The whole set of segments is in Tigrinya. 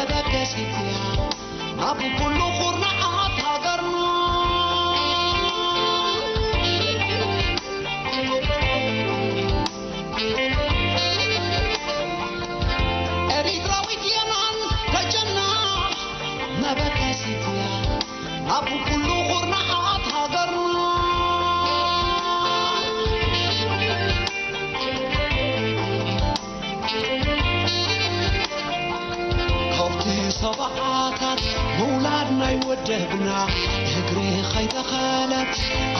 መበገሲት እያ ናብ ኩሉ ኩርናዓት ሃገርና። ኤሪትራዊት የማን ደጀና መበገሲት እያ ናብ ኩሉ ኩርናዓት ሃገርና። ከብቲ ሰብዓታት ምውላድ ናይ ወደብና፣ እግሪ ኸይተኸለት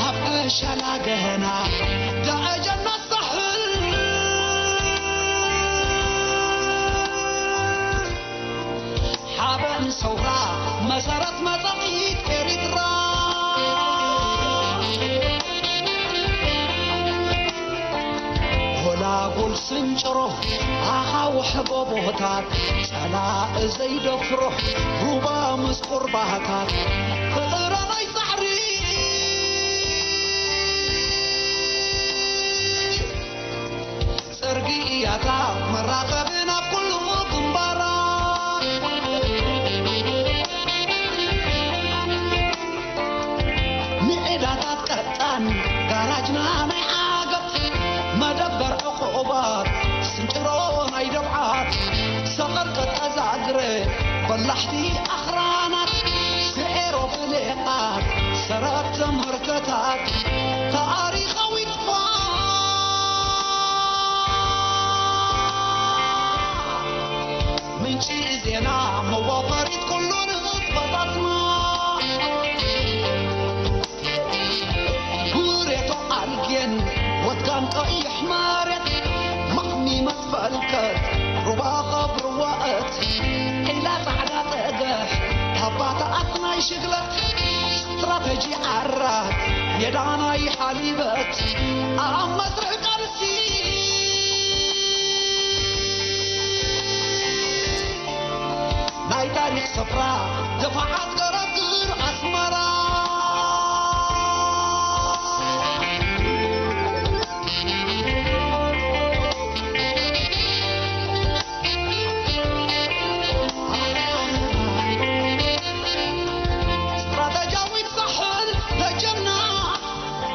ኣብ ዕሸላ ገና ደጀና ሳሕል። ሓበን ሰውራ መሰረት መጻኢት ኤሪትራ። ጎላጉል ስንጭሮ ኣኻውሕ ጎቦታት፣ ጸላኢ ዘይደፍሮ ሩባ ምስ ቁርባታት፣ ፍቕረ ናይ ጻዕሪ ጽርግያታ መራኸቢ ናብ ኩሉ ግንባራ። ንዒላታት ቀጣን ጋራጅና ናይ ዓገብ፣ መደበር ዕቑባት ስንጭሮ ናይ ደብዓት፣ ሰቐር ቀጣ ዛግረ በላሕቲ ኣኽራናት፣ ስዒሮ ፍልቓት ሰረት ተምህርከታት ታሪኻዊት ፋ ምንጪ ዜና መዋፈሪት ኩሉ ንጥፈታትና። ጉሬቶ ኣልጌን ወድጋን ቀይሕ መሬት ማሕሚ መትፈልከት ሩባ ኸብርዋእት ዒላ ጻዕዳ ጸገሕ ታባታኣት ናይ ሽግለት ስትራተጂ ዓራት ሜዳ ናይ ሓሊበት ኣብ መስርሕ ቃልሲ ናይ ታሪኽ ስፍራ ደፋዓት ገረግር ኣስመራ። ስትራተጂያዊት ሳሕል ደጀና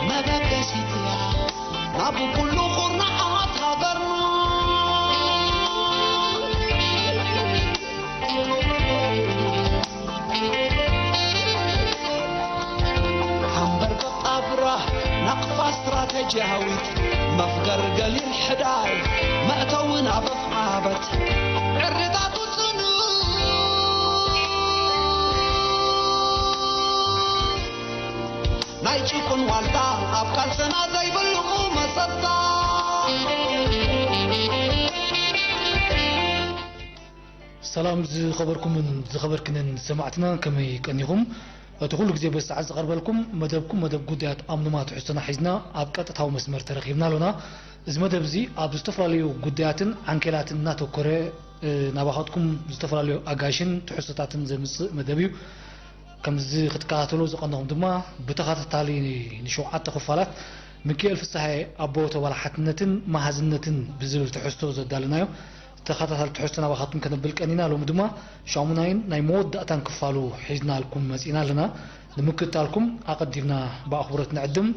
መበገሲት እያ ናብ ኩሉ ኩርናዓት ሃገርና። ሃምበርገ ጣብራ ናቕፋ ስትራተጂያዊት መፍገር ገሊል ሕዳይ መእተዊ ናብ ኣፍዓበት ዕርታቱ ጽኑዕ ናይ ጭቁን ዋልታ ኣብ ቃልስና ዘይብሉ መሰታ። ሰላም ዝኸበርኩምን ዝኸበርክንን ሰማዕትና፣ ከመይ ቀኒኹም? እቲ ኩሉ ግዜ በዚ ሰዓት ዝቐርበልኩም መደብኩም፣ መደብ ጉዳያት ኣምኑማ ትሕዝቶና ሒዝና ኣብ ቀጥታዊ መስመር ተረኺብና ኣሎና። እዚ መደብ እዚ ኣብ ዝተፈላለዩ ጉዳያትን ዓንኬላትን እናተኮረ፣ እ፣ ናባኻትኩም ዝተፈላለዩ ኣጋይሽን ትሕዝቶታትን ዘምጽእ መደብ እዩ። ከምዚ ክትከታተሉ ዝቐነኹም ድማ ብተኸታታሊ ንሸውዓተ ክፋላት ሚኪኤል ፍስሃየ ኣቦ ተባላሓትነትን መሃዝነትን ብዝብል ትሕዝቶ ዘዳለናዮ ተኸታታሊ ትሕዝቶ ናባኻትኩም ከነብል ቀኒና። ሎሚ ድማ ሻሙናይን ናይ መወዳእታን ክፋሉ ሒዝናልኩም መጺና ኣለና። ንምክትታልኩም ኣቐዲምና ብኣኽብሮት ንዕድም።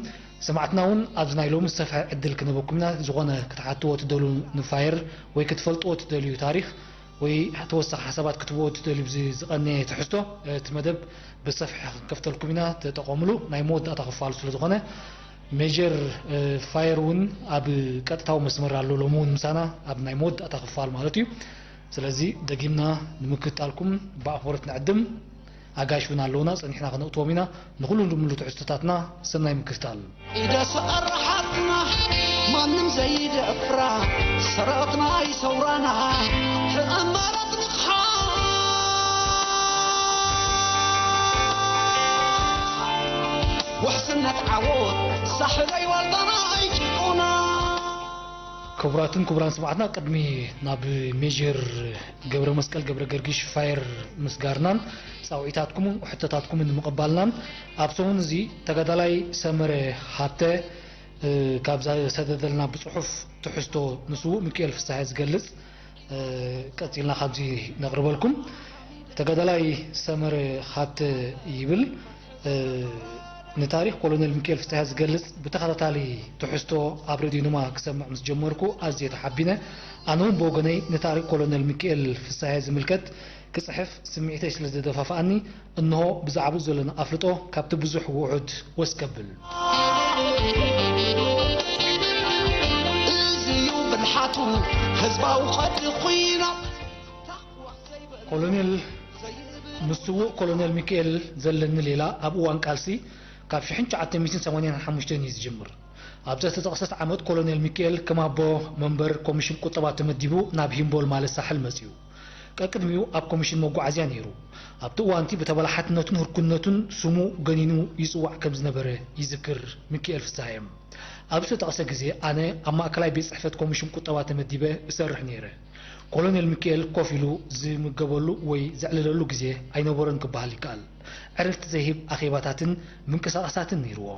ሰማዕትና እውን ኣብዚ ናይ ሎሚ ዝሰፍሐ ዕድል ክንህበኩም ኢና። ዝኾነ ክትሓትዎ ትደልዩ ንፋየር ወይ ክትፈልጥዎ ትደልዩ ታሪኽ ወይ ተወሳኺ ሓሳባት ክትህብዎ ትደልዩ ብዚ ዝቐነየ ትሕዝቶ፣ እቲ መደብ ብሰፍሒ ክንከፍተልኩም ኢና፣ ተጠቐሙሉ። ናይ መወዳእታ ክፋሉ ስለ ዝኾነ ሜጀር፣ እ፣ ፋየር እውን ኣብ ቀጥታዊ መስመር ኣሎ፣ ሎሚ እውን ምሳና ኣብ ናይ መወዳእታ ክፋል ማለት እዩ። ስለዚ ደጊምና ንምክትታልኩም ብኣኽብሮት ንዕድም። ኣጋይሽ እውን ኣለውና፣ ጸኒሕና ከነእትዎም ኢና። ንኹሉ ንድምሉ ትሕዝቶታትና ሰናይ ምክትታል። ኢደ ሰራሓትና ማንም ዘይደፍራ ሰረቕትና ይሰውራና ተኣማራት ንቕሓ ውሕስነት ዓወት ሳሕለይ ዋልታና ኣይጭቁና። ክቡራትን ክቡራን ሰማዕትና፣ ቅድሚ ናብ ሜጀር ገብረ መስቀል ገብረ ገርጊሽ ፋየር ምስጋርናን ጻውዒታትኩምን ሕቶታትኩምን ንምቕባልናን፣ ኣብ ሰሙን እዚ ተጋዳላይ ሰመረ ሃብተ፣ እ፣ ካብ ዘሰደደልና ብጽሑፍ ትሕዝቶ ንስዉእ ሚኪኤል ፍስሃ ዝገልጽ፣ እ፣ ቀጺልና ካብዚ ነቕርበልኩም። ተጋዳላይ ሰመረ ሃብተ ይብል። እ፣ ንታሪኽ ኮሎኔል ሚካኤል ፍስሃ ዝገልጽ ብተኸታታሊ ትሕዝቶ ኣብ ሬድዮ ኑማ ክሰምዕ ምስ ጀመርኩ ኣዝየ ተሓቢነ። ኣነ እውን ብወገነይ ንታሪኽ ኮሎኔል ሚካኤል ፍስሃ ዝምልከት ክጽሕፍ ስምዒተይ ስለ ዝደፋፍኣኒ፣ እንሆ ብዛዕባኡ ዘለኒ ኣፍልጦ ካብቲ ብዙሕ ውሑድ ወስ ከብል። እዚ እዩ ብልሓቱ፣ ህዝባዊ ቐዲ ኹናት። ኮሎኔል፣ ምስ ስዉእ ኮሎኔል ሚካኤል ዘለኒ ሌላ ኣብ እዋን ቃልሲ ካብ ሽሕን ትሽዓተ ሚእትን ሰማንያን ሓሙሽተን እዩ ዝጅምር። ኣብ ዝተጠቕሰት ዓመት ኮሎኔል ሚካኤል ከም ኣቦ መንበር ኮሚሽን ቁጠባ ተመዲቡ ናብ ሂምቦል ማለት ሳሕል መጺኡ። ቀቅድሚኡ ኣብ ኮሚሽን መጓዓዝያ ነይሩ። ኣብቲ እዋንቲ ብተበላሓትነቱን ህርኩነቱን ስሙ ገኒኑ ይጽዋዕ ከም ዝነበረ ይዝክር ሚካኤል ፍስሃየ። ኣብ ዝተጠቕሰ ግዜ ኣነ ኣብ ማእከላይ ቤት ጽሕፈት ኮሚሽን ቁጠባ ተመዲበ እሰርሕ ነይረ። ኮሎኔል ሚካኤል ኮፍ ኢሉ ዝምገበሉ ወይ ዘዕልለሉ ግዜ ኣይነበሮን ክበሃል ይከኣል። ዕረፍቲ ዘይህብ ኣኼባታትን ምንቅስቓሳትን ነይርዎ።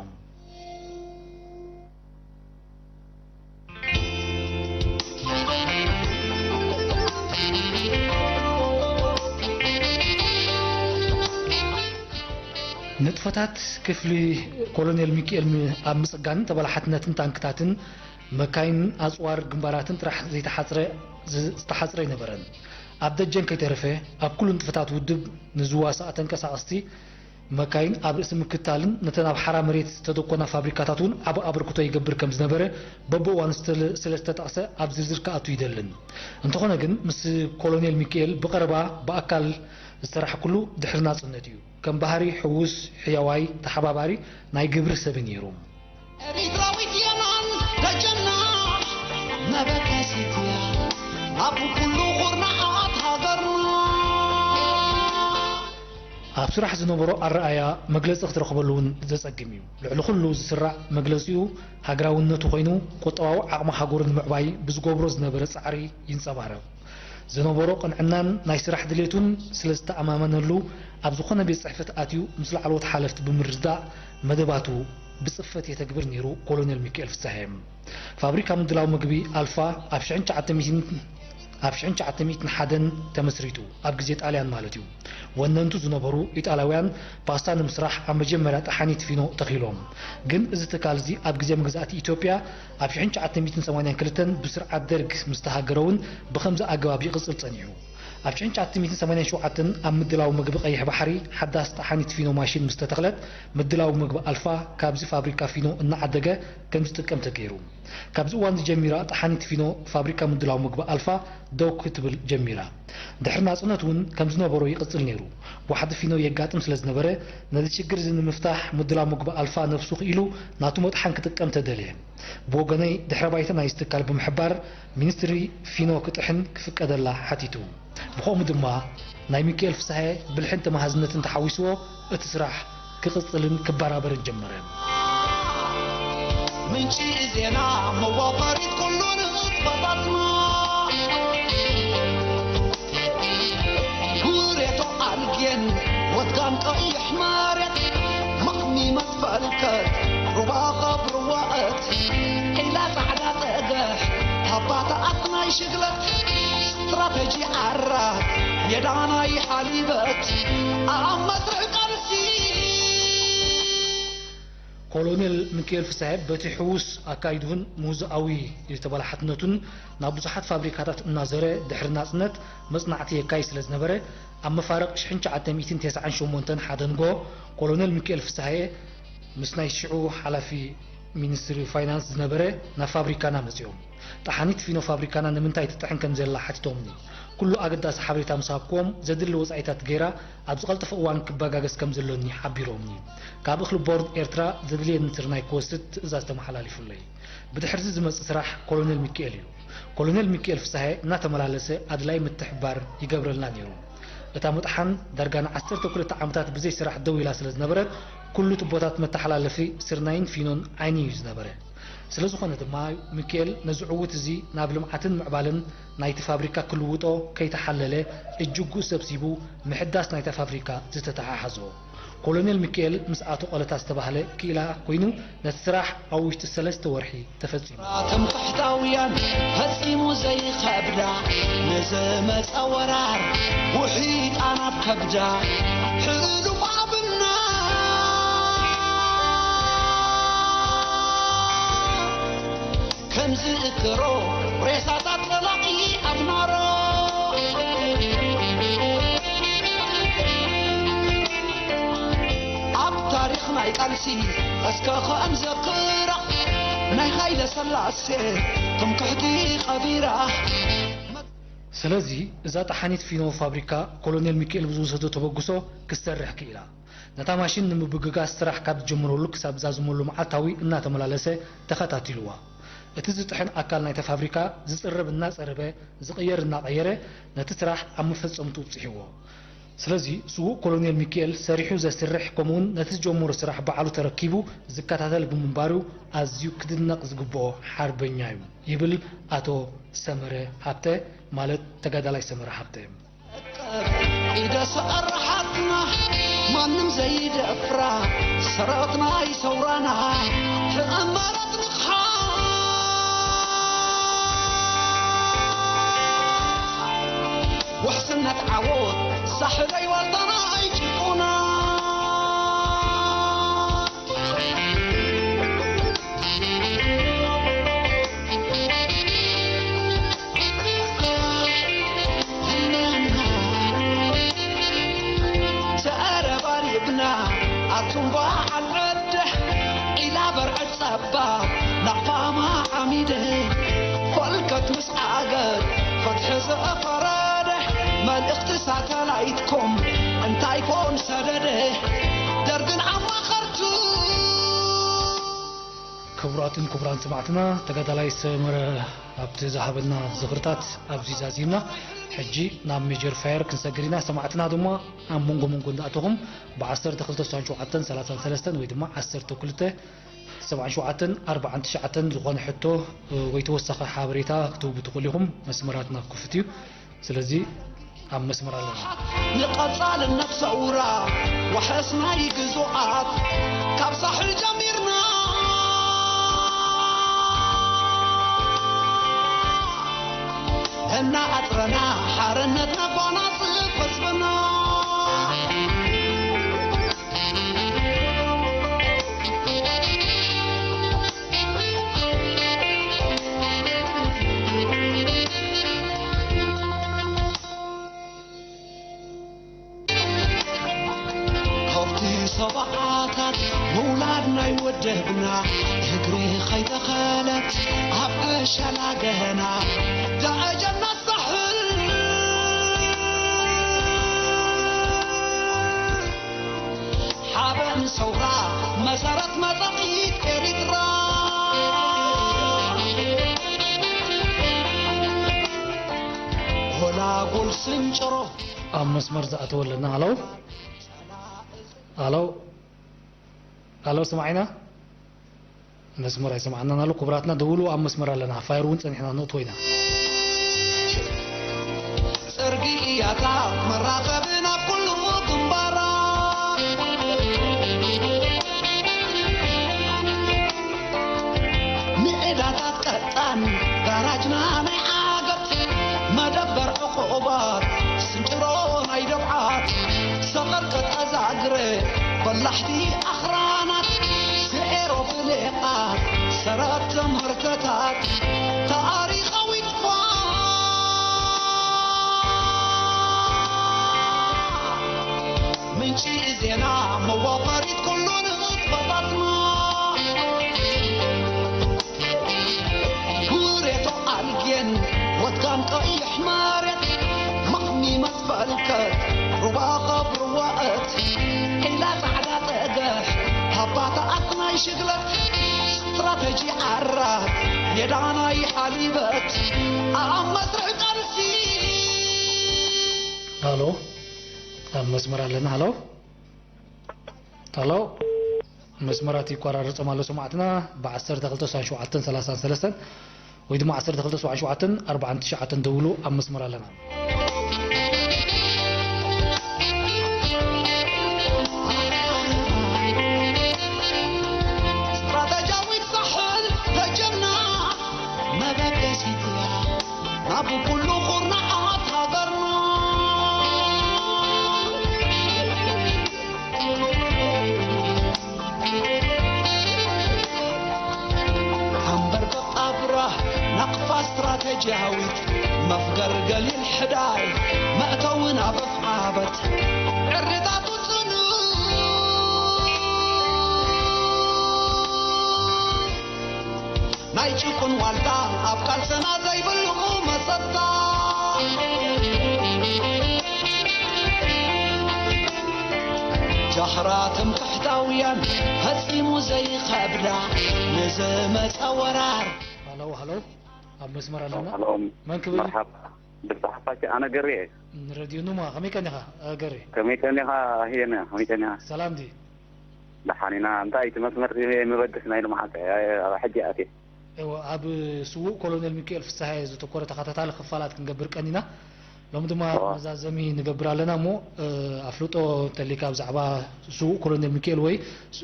ንጥፈታት ክፍሊ ኮሎኔል ሚካኤል ም-፣ ኣብ ምጽጋንን ተበላሓትነትን ታንክታትን መካይንን ኣጽዋር ግንባራትን ጥራሕ ዘይተሓጽረ፣ ዝ-፣ ዝተሓጽረ ኣይነበረን። ኣብ ደጀን ከይተረፈ፣ ኣብ ኩሉ ንጥፈታት ውድብ ንዝዋሳኣ ተንቀሳቐስቲ መካይን ኣብ ርእሲ ምክታልን ነተን ኣብ ሓራ መሬት ዝተደኮና ፋብሪካታት እውን ዓቢ ኣበርክቶ ይገብር ከም ዝነበረ በብእዋኑ ዝተለ-፣ ስለ ዝተጠቕሰ ኣብ ዝርዝር ክኣቱ ይደልን። እንተኾነ ግን፣ ምስ ኮሎኔል ሚካኤል ብቐረባ ብኣካል ዝሰራሕኩሉ ድሕሪ ናጽነት እዩ። ከም ባህሪ ሕዉስ፣ ሕያዋይ፣ ተሓባባሪ ናይ ግብሪ ሰብን ነይሩ። ኤሪትራዊት የማን ደጀና መበገሲት እያ ኣብ ኩሉ ኩርናዓት ሃገርና። ኣብ ስራሕ ዝነበሮ ኣረኣእያ መግለጺ ክትረኽበሉ እውን ዘጸግም እዩ። ልዕሊ ኩሉ ዝስራዕ መግለጺኡ ሃገራውነቱ ኮይኑ፣ ቁጠባዊ ዓቕሚ ሃገሩ ንምዕባይ ብዝገብሮ ዝነበረ ጻዕሪ ይንጸባረቕ። ዝነበሮ ቅንዕናን ናይ ስራሕ ድሌቱን ስለ ዝተኣማመነሉ፣ ኣብ ዝኾነ ቤት ጽሕፈት ኣትዩ ምስ ላዕለዎት ሓለፍቲ ብምርድዳእ መደባቱ ብጽፈት የተግብር ነይሩ ኮሎኔል ሚካኤል ፍስሃየ። ፋብሪካ ምድላው ምግቢ ኣልፋ ኣብ ሽሕን ትሽዓተ ሚእትን፣ ኣብ ሽሕን ትሽዓተ ሚእትን ሓደን ተመስሪቱ፣ ኣብ ግዜ ጣልያን ማለት እዩ። ወነንቱ ዝነበሩ ኢጣልያውያን ፓስታ ንምስራሕ ኣብ መጀመርያ ጠሓኒት ፊኖ ተኺሎም። ግን እዚ ትካል እዚ ኣብ ግዜ መግዛእቲ ኢትዮጵያ ኣብ ሽሕን ትሽዓተ ሚእትን ሰማንያን ክልተን ብስርዓት ደርግ ምስ ተሃገረ እውን ብኸምዚ ኣገባብ ይቕጽል ጸኒሑ። ኣብ ሽሕን ትሽዓተ ሚእትን ሰማንያን ሸውዓተን ኣብ ምድላው ምግቢ ቀይሕ ባሕሪ ሓዳስ ጠሓኒት ፊኖ ማሽን ምስ ተተኽለት፣ ምድላው ምግቢ ኣልፋ ካብዚ ፋብሪካ ፊኖ እናዓደገ ከም ዝጥቀም ተገይሩ። ካብዚ እዋን እዚ ጀሚራ ጠሓኒት ፊኖ ፋብሪካ ምድላው ምግቢ ኣልፋ ደው ክትብል ጀሚራ። ድሕሪ ናጽነት እውን ከም ዝነበሮ ይቕጽል ነይሩ። ዋሕዲ ፊኖ የጋጥም ስለ ዝነበረ፣ ነዚ ሽግር እዚ ንምፍታሕ ምድላው ምግቢ ኣልፋ ነብሱ ክኢሉ ናቱ መጥሓን ክጥቀም ተደልየ። ብወገነይ ድሕረ ባይታ ናይዚ ትካል ብምሕባር ሚኒስትሪ ፊኖ ክጥሕን ክፍቀደላ ሓቲቱ። ብኸምኡ ድማ ናይ ሚካኤል ፍስሃየ ብልሕን ተመሃዝነትን ተሓዊስዎ እቲ ስራሕ ክቕጽልን ክበራበርን ጀመረ። ምንጪ ዜና መዋፈሪት ኩሉ ንጥፈታትና። ጉሬቶ ኣልጌን ወትጋን ቀይሕ መሬት ማሚ መትፈልከት ሩባ ኸብርዋእት ዒላ ጻዕዳ ጸገሕ ታባታ ኣትናይ ሽግለት ስትራተጂ ዓራት ሜዳ ናይ ሓሊበት ኣብ መስርሕ ቃልሲ። ኮሎኔል ሚካኤል ፍስሃየ በቲ ሕዉስ ኣካይድኡን ሙዝኣዊ ተበላሓትነቱን ናብ ብዙሓት ፋብሪካታት እናዘረ ድሕሪ ናጽነት መጽናዕቲ የካይድ ስለ ዝነበረ፣ ኣብ መፋርቕ ሽሕን ትሽዓተ ሚእትን ተስዓን ሸሞንተን ሓደንጎ ኮሎኔል ሚካኤል ፍስሃየ ምስ ናይ ሽዑ ሓላፊ ሚኒስትሪ ፋይናንስ ዝነበረ ናብ ፋብሪካና መጺኦም። ጠሓኒት ፊኖ ፋብሪካና ንምንታይ ትጥሕን ከም ዘላ ሓቲቶምኒ። ኩሉ ኣገዳሲ ሓበሬታ ምስ ሃብክዎም፣ ዘድሊ ወጻኢታት ገይራ ኣብ ዝቐልጠፈ እዋን ክበጋገስ ከም ዘሎኒ ሓቢሮምኒ። ካብ እኽሊ ቦርድ ኤርትራ ዘድልየኒ ስርናይ ክወስድ ትእዛዝ ተመሓላሊፉለይ። ብድሕርዚ ዝመጽእ ስራሕ ኮሎኔል ሚካኤል እዩ። ኮሎኔል ሚካኤል ፍስሃየ እናተመላለሰ ኣድላይ ምትሕብባር ይገብረልና ነይሩ። እታ መጥሓን ዳርጋ ንዓሰርተ ክልተ ዓመታት ብዘይ ስራሕ ደው ኢላ ስለ ዝነበረት፣ ኩሉ ቱቦታት መተሓላለፊ ስርናይን ፊኖን ዓይኒ እዩ ዝነበረ። ስለ ዝኾነ ድማ፣ ሚካኤል ነዚ ዕዉት እዚ ናብ ልምዓትን ምዕባለን ናይቲ ፋብሪካ ክልውጦ ከይተሓለለ፣ እጅጉ ሰብሲቡ ምሕዳስ ናይታ ፋብሪካ ዝተተሓሓዞ። ኮሎኔል ሚካኤል ምስ ኣቶ ቆለታ ዝተባህለ ክኢላ ኮይኑ፣ ነቲ ስራሕ ኣብ ውሽጢ ሰለስተ ወርሒ ተፈጺሙ። ትምክሕታውያን ፈጺሙ ዘይኸብዳ፣ ንዝመጸ ወራር ውሒጣ ናብ ከብዳ ሕሉፍ ኣብና ከም ዝእክሮ ሬሳታት ጸላቒ ኣብ ናሮ ኣብ ታሪኽ ናይ ቃልሲ እስከ ኸእንዘክራ ናይ ሃይለ ሰላሴ ትምክሕቲ ቀቢራ። ስለዚ እዛ ጠሓኒት ፊኖ ፋብሪካ ኮሎኔል ሚኪኤል ብዝወሰዶ ተበግሶ ክትሰርሕ ክኢላ። ነታ ማሽን ንምብግጋስ ስራሕ ካብ ዝጀምረሉ ክሳብ ዝዛዝመሉ መዓልታዊ እናተመላለሰ ተኸታቲልዋ። እቲ ዝጥሕን ኣካል ናይታ ፋብሪካ ዝጽረብ እናጸረበ፣ ዝቕየር እናቐየረ ነቲ ስራሕ ኣብ መፈጸምትኡ ኣብጺሕዎ። ስለዚ ስዉእ ኮሎኔል ሚኪኤል ሰሪሑ ዘስርሕ ከምኡውን ነቲ ዝጀመሮ ስራሕ ባዕሉ ተረኪቡ ዝከታተል ብምንባሩ ኣዝዩ ክድነቕ ዝግብኦ ሓርበኛ እዩ። ይብል ኣቶ ሰመረ ሃብተ ማለት ተጋዳላይ ሰመረ ሃብተ። ኢደ ሰቐርሓትና ማንም ዘይደፍራ ሰራዊት ናይ ሰውራና ተኣመረት ንቕሓት ውሕስነት ዓወት ሳሕለይ ዋልታና ኣይጭቁና ተረባሪብና ኣቱም በዓል ዕደ ዒላ በርዐ ጸባብ ናቕፋማ ዓሚደ ፈልከት ምስ ዓገብ ፈትሒ ዘፈረደ መልእኽቲ ሳተላይትኩም እንታይ ኮን ሰደደ ደርግን ኣማኸርቱ ክቡራትን ክቡራን ሰማዕትና፣ ተጋዳላይ ሰመረ ኣብቲ ዝሃበና ዝኽርታት ኣብዚ ዛዚምና። ሕጂ ናብ ሜጀር ፋየር ክንሰግር ኢና። ሰማዕትና ድማ ኣብ መንጎ መንጎ እንዳኣተኹም ብ ዓሰርተ ክልተ ስሳን ሸውዓተን ሰላሳን ሰለስተን ወይ ድማ ዓሰርተ ክልተ ሰብዓን ሸውዓተን ኣርባዓን ትሽዓተን ዝኾነ ሕቶ ወይ ተወሳኺ ሓበሬታ ክትህቡ ትኽእሉ ኢኹም። መስመራትና ክፉት እዩ። ስለዚ ኣብ መስመር ኣለና። ንቐጻልነት ሰውራ ዋሕስ ናይ ግዙኣት ካብ ሳሕል ጀሚርና እናኣጥረና ሓርነት ነጓናጽፍ ህዝብና። ካብቲ ሰብዓታት ምውላድ ናይ ወደብና እግሪ ኸይተኸለት ኣብ ዕሸላ ገና ደረጃና ሳሕል ሓበን ሰውራ መሰረት መጻኢት ኤሪትራ። ጎላጉል ስንጭሮ። ኣብ መስመር ዝኣተወ ኣለና። ሃሎ፣ ሃሎ፣ ሃሎ፣ ስማዒና? መስመር ኣይሰማዕናን ኣሎ። ክቡራትና ደውሉ፣ ኣብ መስመር ኣለና። ፋየር እውን ጸኒሕና ነእትዎ ኢና። ጽርግያታት መራኸቢ ናብ ኩሉ ግንባራት። ንዕዳታት ቀጣን ጋራጅና ናይ ዓገብ መደበር ዕቑባት ስንጭሮ ናይ ደብዓት ሰቐር ቀጠዛግረ በላሕቲ ኣኽራናት ዝኤሮ ፍሌቓት ሰረት ትምህርትታት ታሪኻዊት ኳ ምንጪ ዜና መዋፈሪት ኩሉ ንጥበባትና። ጉሬቶ ኣልጌን ወድጋን ቀይሕ መሬት ማዕሚመት ፈልከት ሩባ ኸብሪ ወእት ዒላ ጻዕዳ ጠገሕ ሃባታ ኣትናይ ሽግለት ስትራተጂ ዓራት ሜዳ ናይ ሓሊበት ኣብ መስርሕ ቃልሲ። ሃሎ፣ ኣብ መስመር ኣለና። ሃሎ፣ ሃሎ፣ መስመራት ይቆራረጾም ኣሎ ሰማዕትና። ብ ዓሰርተ ክልተ ስሳን ሸውዓተን ሰላሳን ሰለስተን ወይ ድማ ዓሰርተ ክልተ ሰብዓን ሸውዓተን ኣርባዓን ትሽዓተን ደውሉ፣ ኣብ መስመር ኣለና። ስትራተጂያዊት ሳሕል ደጀና መበገሲት እያ ናብ ኩሉ ኩርናዓት ሃገርና። ገሊል ሕዳይ መእተዊ ናብ ኣፍዓበት ዕርታቱ ጽኑዕ ናይ ጭቁን ዋልታ ኣብ ቃልስና ዘይብሉ መጸታ ጃህራ ትምክሕታውያን ፈጺሙ ዘይኸብዳ ንዝመጸ ወራር ሃሎ ሃሎ ኣብ መስመር ኣለና። ሃሎ። መን ክብል? መርሓባ። ብዛዕባኪ ኣነ ገሬ እየ። ንረድዮ ኑማ፣ ከመይ ቀኒኻ? እ፣ ገሬ። ከመይ ቀኒኻ? ኣህየነ፣ ከመይ ቀኒኻ? ሰላም ድዩ? ደሓን ኢና። እንታይ እቲ መስመር እዚ መበገሲ ናይ ልምዓት? ኣይ፣ ኣብ ሕጂ ኣትየ። እወ፣ ኣብ ስዉእ ኮሎኔል ሚካኤል ፍስሃየ ዘተኮረ ተኸታታሊ ክፋላት ክንገብር ቀኒና። ሎሚ ድማ እወ። መዛዘሚ ንገብር ኣለና እሞ፣ እ፣ ኣፍልጦ እንተሊካ ብዛዕባ ስዉእ ኮሎኔል ሚካኤል ወይ፣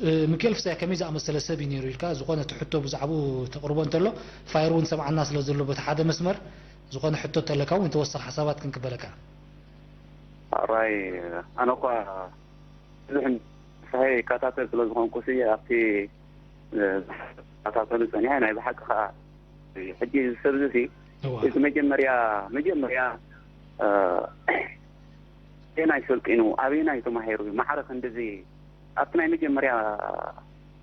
እ፣ ሚካኤል ፍስሃየ ከመይ ዝኣመሰለ ሰብ እዩ ነይሩ ኢልካ ዝኾነ እቲ ሕቶ ብዛዕባኡ ተቕርቦ እንተሎ፣ ፋየር እውን ሰምዓና ስለ ዘሎ በቲ ሓደ መስመር ዝኾነ ሕቶ እንተለካ እውን ተወሳኺ ሓሳባት ክንቅበለካ። ኣራይ፣ ኣነ እኳ ብዙሕ ፍስሃየ ይከታተል ስለ ዝኾንኩ ሲ ኣብቲ፣ እ፣ ዝከታተሉ ጸኒሐ ናይ ብሓቂ ከኣ ሕጂ እዚ ሰብ እዚ ሲ እዋ። እቲ መጀመርያ፣ መጀመርያ፣ እ፣ ኣበየናይ ሰልጢኑ፣ ኣበየናይ ተማሂሩ፣ ማዕረ ክንድዚ ኣብቲ ናይ መጀመርያ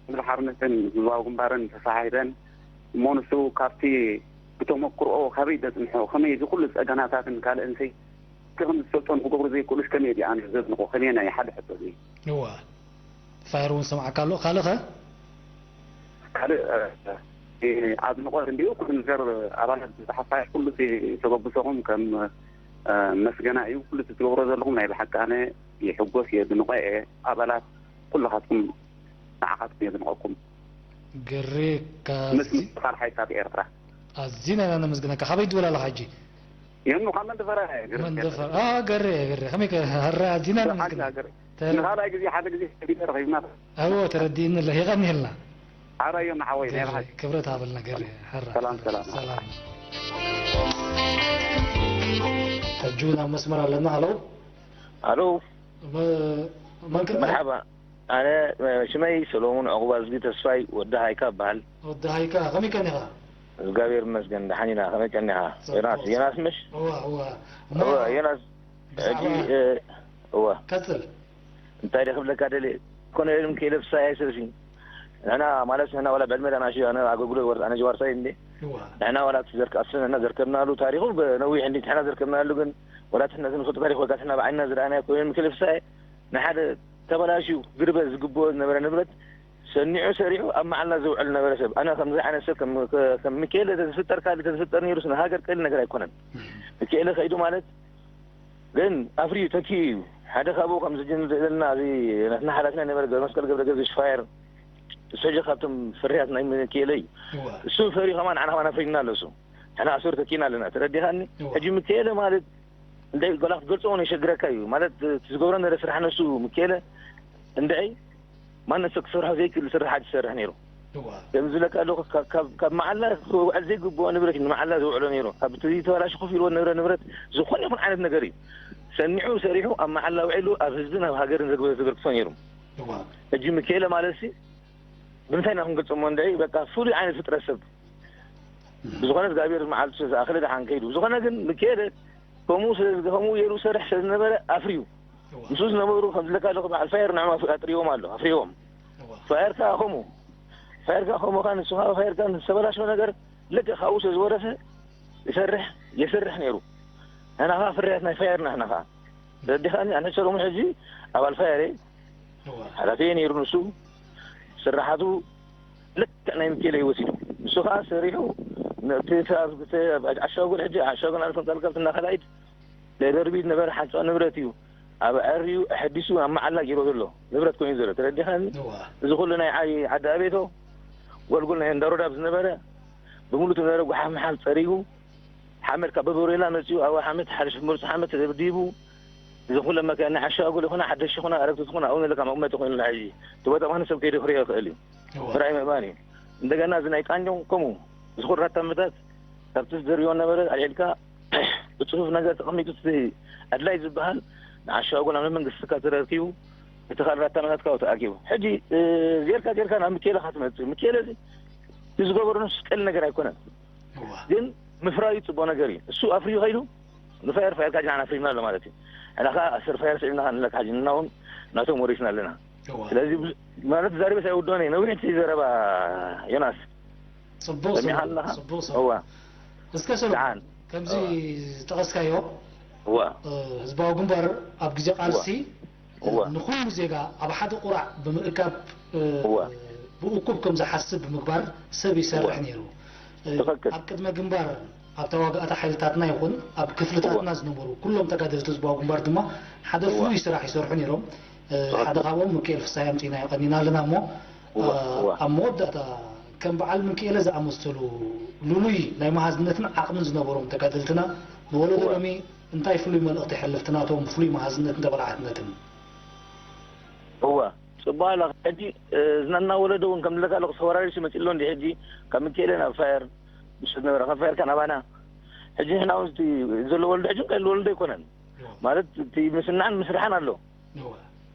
ግንባር ሓርነትን ህዝባዊ ግንባርን ተሳሒበን፣ እሞ ንሱ ካብቲ ብተመክሮኦ ካበይ ዘጽንሖ፣ ከመይ እዚ ኩሉ ጸገናታትን ካልእን ሰይ፣ እቲ ከም ዝሰልጠኑ ክገብሩ ዘይክእሉስ ከመይ ድኣ ኣነ ዘጽንቖ? ከመይ ናይ ሓደ ሕቶ እዚ። እዋ። ፋየር እውን ሰምዓካ ኣሎ። ካልእ ኸ? ካልእ፣ እ፣ እ፣ ኣድንቖት እንዲሁ ኩሉ ነገር ኣባላት ዝጸሓፋ ኩሉ እቲ ተበግሶኹም ከም፣ እ፣ መስገና እዩ። ኩሉ እቲ ትገብሮ ዘለኹም ናይ ብሓቂ ኣነ ይሕጎስ እየ፣ የድንቖ እየ። ኣባላት ኩልኻትኩም ንዓኻትኩም የድንቐኩም። ገሬ ምስ ካብዚ ምክልኻል ሓይልታት ኤርትራ። ኣዝና ኢና ነመስግነካ። ካበይ ትብል ኣለኻ ሕጂ? የኑ ካብ መንደፈራ እየ፣ ገሬ። መንደፈራ። አ፣ ገሬ፣ ገሬ። ከመይ ከ-፣ ሀራ ኣዝና ብሓቂ ነመስግነካ። ገሬ። ተረ- ንኻልኣይ ግዜ ሓደ ግዜ ከቢደ ረኺብና። ኣዎ፣ ተረዲእኒ ኣለኹ። የቐንየልና። ሓራዮ ንዓወይ ናይ ገሬ፣ ብሓቂ። ክብረት ሃበልና ገሬ። ሐራ፣ ሰላም፣ ሐራ። ሰላም። ሰላም። ሕጂ እውን ኣብ መስመር ኣለና። ሃሎ። ሃሎ። መ-፣ መን ከ-? መርሓባ። ኣነ፣ እ፣ ሽመይ ሰሎሙን ዕቑባዝጊ ተስፋይ ወዲ ሃይካ እበሃል። ወዲ ሃይካ፣ ከመይ ቀኒኻ? እግዚኣብሔር ይመስገን፣ ደሓን ኢና። ከመይ ቀኒኻ? ጽቡቕ። ዮናስ፣ ዮናስ ምሽ? እወ፣ እወ። እወ፣ እና ዮናስ፣ ብዛዕባ ሕጂ፣ እ፣ እወ። ቀጽል። እንታይ ደይ ክብለካ ደልየ? ኮነ ኢሉ ምክኤለ ፍስሃየ ሰልፊ። ንሕና ማለት ንሕና ዋላ ብዕድመ ዳና ሽዮ ኣነ ኣገልግሎት ወርድ ኣነ ጀዋር ሳይድ እንዴ? እዋ። ንሕና ዋላ እቲ ዘርክ-፣ ኣስፍን ንሕና ዘርከብናሉ ታሪኹ ብነዊሕ እንዲ ንሕና ዘርከብናሉ ግን ዋላ እቲ ንሕና ዝንፈልጦ ታሪኽ ወይ ከዓ ንሕና ብዓይንና ዝረኣናዮ ኮይኑ ምክኤለ ፍስሃየ ንሓደ ተበላሽዩ ግርበ ዝግብኦ ዝነበረ ንብረት ሰኒዑ ሰሪሑ ኣብ መዓልና ዘውዕል ነበረ ሰብ። ኣነ ከምዚ ዓይነት ሰብ ከም፣ ከ-፣ ከም ምክኤለ ተዝፍጠር ካልእ ተዝፍጠር ነይሩስ ንሃገር ቀሊል ነገር ኣይኮነን። ምክኤለ ከይዱ ማለት ግን ኣፍርዩ ተኪኡ እዩ። ሓደ ካብኡ ከም ዝጅን ዝእልና እዚ ናትና ሓላፊና ነበረ ገብረ መስቀል ገብረ ገርግሽ ፋየር። እሱ ሕጂ ካብቶም ፍርያት ናይ ምክኤለ እዩ። እዋ። እሱ ፈርዩ ከማን ንዓና ከማን ኣፍሪና ኣሎ እሱ። ንሕና ኣሱር ተኪእና ኣለና። ተረዲኻኒ? እዋ። ሕጂ ምክኤለ ማለት እንታይ ጎላ ክትገልጾ እውን የሸግረካ እዩ። ማለት እቲ ዝገብሮ ነበረ ስራሕ ነሱ ምክኤለ እንድዒ ማንም ሰብ ክሰርሖ ዘይክእል ስራሕ ዝሰርሕ ነይሩ። እዋ። ከም ዝብለካ ኣለኹ፣ ካብ፣ ካብ፣ ካብ መዓላ ክውዕል ዘይግብኦ ንብረት እዩ ንመዓላ ዝውዕሎ ነይሩ። ካብ እቲ ተበላሹ ኮፍ ኢልዎ ዝነበረ ንብረት ዝኾነ ይኹን ዓይነት ነገር እዩ ሰኒዑ ሰሪሑ ኣብ መዓላ ውዒሉ ኣብ ህዝብን ኣብ ሃገርን ዘግበ-፣ ዘበርክቶ ነይሩ። እዋ። ሕጂ ምክኤለ ማለት ሲ ብምንታይ ኢና ክንገልጾ እሞ እንድዒ በቃ ፍሉይ ዓይነት ፍጥረት ሰብ። እም። ብዝኾነ እግዚኣብሔር መዓልቱ ስለ ዝኣኸለ ደሓን ከይዱ። ብዝኾነ ግን ምክኤለ ከምኡ ስለ ዝገ-፣ ከምኡ ገይሩ ሰርሕ ስለ ዝነበረ ኣፍርዩ። እዋ። ምስኡ ዝነበሩ ከም ዝብለካ ኣለኹ በዓል ፋየር ንዕኦም ኣፍ-፣ ኣጥርይዎም ኣሎ፣ ኣፍርይዎም። እዋ። ፋየር ከኣ ከምኡ። ፋየር ከኣ ከምኡ ከኣ ንሱ ከኣ ፋየር ከኣ ዝተበላሸወ ነገር ልክዕ ካብኡ ስለ ዝወረሰ ይሰርሕ፣ የስርሕ ነይሩ። ንሕና ከኣ ፍርያት ናይ ፋየር ኢና ንሕና ከኣ። ተረዲኻኒ? ኣነ ሰሎሙን ሕጂ ኣባል ፋየር እየ። እዋ። ሓላፊ እየ ነይሩ ንሱ። ስራሓቱ ልክዕ ናይ ምክኤለ እዩ ወሲዱ። ንሱ ከኣ ሰሪሑ ነቲ፣ እቲ ኣብ፣ እቲ ኣብ ዓሻ ጎል ሕጂ ዓሻ ጎል ኣልፈን ቃልቃብት እናኸዳ ኢድ ደደርቢ ዝነበረ ሓንጻ ንብረት እዩ። ኣብ ኣዕርዩ ኣሐዲሱ ኣብ መዓላ ገይሮ ዘሎ ንብረት ኮይኑ ዘሎ። ተረዲኻኒ? እዋ። እዚ ኩሉ ናይ ዓይ-፣ ዓዲ ኣቤቶ ጎልጎል ናይ እንዳሮዳብ ዝነበረ ብምሉእ ዝነበረ ጓሓፍ መሓል ጸሪጉ ሓመድ ካብ በበሬላ መጺኡ ኣብ ሓመድ ሓድሽ ምርጹ ሓመድ ተደብዲቡ እዚ ኩለ መካይን ናይ ዓሻ ጎል ይኹና ሓደሽ ይኹና ኣረግቶት ይኹና ኣብኡ ዘለካ መቕመጢ ኮይኑላ ሕጂ። እቲ ቦታ ማንም ሰብ ከይዱ ክርእዮ ይኽእል እዩ። እዋ። ምርኣይ ምእማን እዩ። እንደገና እዚ ናይ ቃንጆ ከምኡ እዚ ኩሉ ራታምታት ካብቲ ዝደርብዮ ነበረ ኣልዒልካ ብጽፉፍ ነገር ተቐሚጡ እቲ ኣድላይ ዝበሃል ንዓሻ ጎል ኣብ መንግስቲ ትካል ተረኪቡ እቲ ካልእ ራታምታት ካብኡ ተኣኪቡ። ሕጂ፣ እ፣ ጌርካ ጌርካ ናብ ምክኤለ ኢኻ ትመጽእ። ምክኤለ እዚ ዝገበሮ ንሱ ቀሊል ነገር ኣይኮነን። እዋ። ግን ምፍራዩ ጽቡቕ ነገር እዩ። እሱ ኣፍርዩ ከይዱ ንፋየር ፋየር ካጅ ንዓና ፍሪና ኣሎ ማለት እዩ። ሕና ከዓ ኣስር ፋየር ስዒብና ንለካ ሕጂ ንና እውን ናቶም ወሪስና ኣለና። ስለዚ ማለት ዛሪበ ሳይውድኦን እየ ነዊሕ እቲ ዘረባ ዮናስ ፅቡቅ ሰሚዕካ ኣለካ? ፅቡቅ ሰው እዋ እስከ ሰሉ ደሓን ከምዚ ዝጠቐስካዮ እዋ ህዝባዊ ግንባር ኣብ ግዜ ቃልሲ እዋ ንኹሉ ዜጋ ኣብ ሓደ ቁራዕ ብምእካብ እዋ ብእኩብ ከም ዝሓስብ ብምግባር ሰብ ይሰርሕ ነይሩ። ትኽክል ኣብ ቅድመ ግንባር ኣብ ተዋጋእቲ ሓይልታትና ይኹን ኣብ ክፍልታትና ዝነበሩ ኩሎም ተጋደልቲ ህዝባዊ ግንባር ድማ ሓደ ፍሉይ ስራሕ ይሰርሑ ነይሮም። ሓደ ካብኦም ምክኤል ፍሳይ ኣምፂና የቐኒና ኣለና እሞ ኣብ መወዳእታ ከም በዓል ምክኤለ ዝኣመሰሉ ልሉይ ናይ መሃዝነትን ዓቕምን ዝነበሮም ተጋደልትና ንወለዶ ሎሚ እንታይ ፍሉይ መልእኽቲ የሕልፍ ትናቶም ፍሉይ መሃዝነትን ተበላዓትነትን? እወ ጽቡቕ ኣለኻ። ሕጂ ዝናና ወለዶ እውን ከም ዝብለካ ኣለኹ ተወራሪሱ መጺእ ኣሎ እንዲ ሕጂ ካብ ምክኤለ ናብ ፋየር ምስ ዝነበረ ካብ ፋየር ከ ናባና ሕጂ ንሕና እውን እቲ ዘሎ ወለዶ ሕጂ ቀሊል ወለዶ ኣይኮነን። ማለት እቲ ምስናዕን ምስርሓን ኣሎ።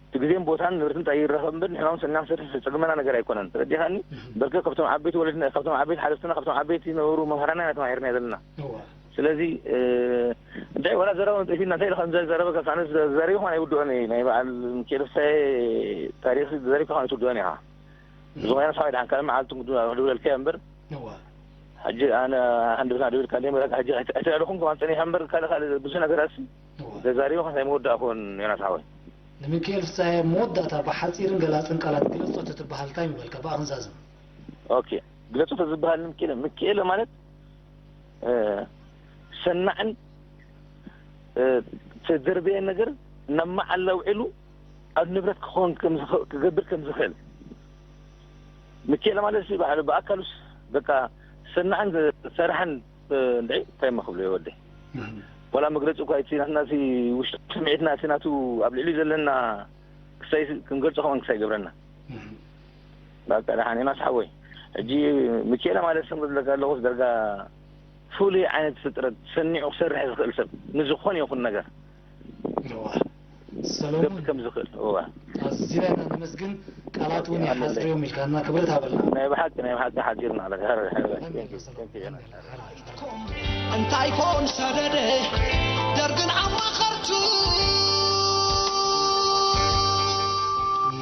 እቲ ግዜን ቦታን ንብረትን ጥራይ ይረኸብ እምበር ንሕና እውን ሰኒና ክንሰርሕ ዘጸግመና ነገር ኣይኮነን። ተረዲኻኒ? በርከ ካብቶም ዓበይቲ ወለድና፣ ካብቶም ዓበይቲ ሓለፍትና፣ ካብቶም ዓበይቲ ዝነበሩ መምህራንና ኢና ተማሂርና ዘለና። ስለዚ እንታይ ዋላ ዘረባ መጠፊና እንታይ ኢልካ ዘረበካ ኣነ ዘሪብኩም ኣይውድኦን እየ ናይ በዓል ምክኤል ፍሳየ ታሪክ ዘሪብካ ኣይትውድኦን ኢኻ ብዝኾነ ሳዊ ድሓን ካልእ መዓልቲ ክድውለልካ እምበር ሕጂ ኣነ ሃንደበትና ደዊልካ እንደ መረካ ሕጂ ኣይተዕደኹም ከማን ፀኒሐ እምበር ካልእ ካልእ ብዙሕ ነገራት ተዛሪብካ ናይ መወዳእኩን ዮናስ ሓወይ ንምክኤል ፍሳየ መወዳእታ ብሓፂርን ገላፅን ቃላት ግለፆ ተትበሃል እንታይ ምበልካ ብኣኽንዛዝም ኦኬ ግለፁ ተዝበሃል ንምክኤለ ምክኤለ ማለት ሰናዕን ተደርበየ ነገር ናብ መዓላ ውዒሉ ኣብ ንብረት ክኸውን ክገብር ከም ዝኽእል ምኬለ ማለት ሲ ባዕሉ ብኣካሉስ በቃ ሰናዕን ሰራሕን እንድዒ እንታይ እሞ ክብሎ ወደይ ዋላ መግለፂ እኳ እቲ ናትና እቲ ውሽጢ ስምዒትና እቲ ናቱ ኣብ ልዕሊ ዘለና ክሳይ ክንገልፆ ከማን ክሳይ ገብረና በቃ ደሓን ዮናስ ሓወይ ሕጂ ምኬለ ማለት ስም ክብለካ ኣለኹስ ደርጋ ፍሉይ ዓይነት ፍጥረት ሰኒዑ ክሰርሕ ዝኽእል ሰብ ንዝኾነ ይኹን ነገር ሰሎሞን ከም ዝኽእል እዋ ኣዝና ኢና ነመስግን። ቃላት እውን ይሓጽር እዮም ኢልካና ክብረት ሃበልና። ናይ ብሓቂ ናይ ብሓቂ ሓጺርና ኣለካ። እንታይ ኮን ሰደደ ደርግን ኣማኸርቱ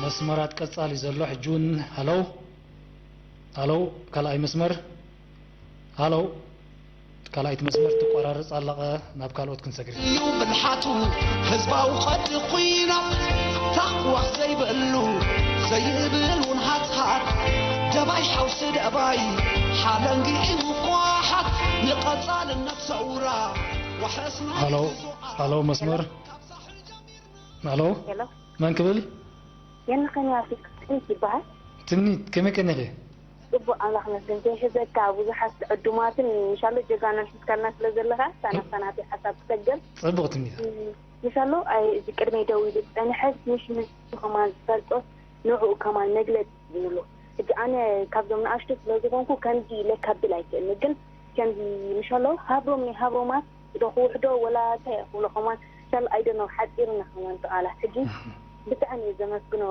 መስመራት ቀጻሊ ዘሎ ሕጂ እውን ሃሎ ሃሎ ካልኣይ መስመር ሃሎ ካልኣይቲ መስመር ትቆራረፅ ኣለቐ ናብ ካልኦት ክንሰግር ኢና። እዩ ብልሓቱ ህዝባዊ ቐዲ ኹይና ታኽዋኽ ዘይብሉ ዘይብል እውን ሃትሃት ደባይ ሓውሲ ደባይ ሓለንጊ እዩ ኳሓት ንቐፃልነት ሰውራ ወሐስና ሃሎ ሃሎ መስመር ሃሎ መን ክብል የንኸንያሲ ትንሽ ይበሃል ትምኒት ከመይ ቀኒኺ? ጽቡቕ ኣምላኽ ይመስገን ከይሕዘካ ብዙሓት ዕዱማትን ምሻሎ ጀጋኑን ሒዝካልና ስለ ዘለኻ ሳናሳናተይ ሓሳብ ክሰግር ጽቡቕ ትምኒት ምሻሎ እዚ ቅድመይ ደው ኢሉ ዝጸንሐ ምሽ ምስ ከማን ዝፈልጦ ንዕኡ ከማን መግለጺ ይብሉ ሕጂ ኣነ ካብዞም ንኣሽቱ ስለ ዝኾንኩ ከምዚ ኢለ ከብል ኣይክእልን ግን ከምዚ ምሻሎ ሃብሮም ናይ ሃብሮማት ዶ ክውሕዶ ወላ እንታይ እየ ክብሎ ከማን ሻል ኣይደኖ ሓፂርና ከማን ቃላት ሕጂ ብጣዕሚ እየ ዘመስግኖ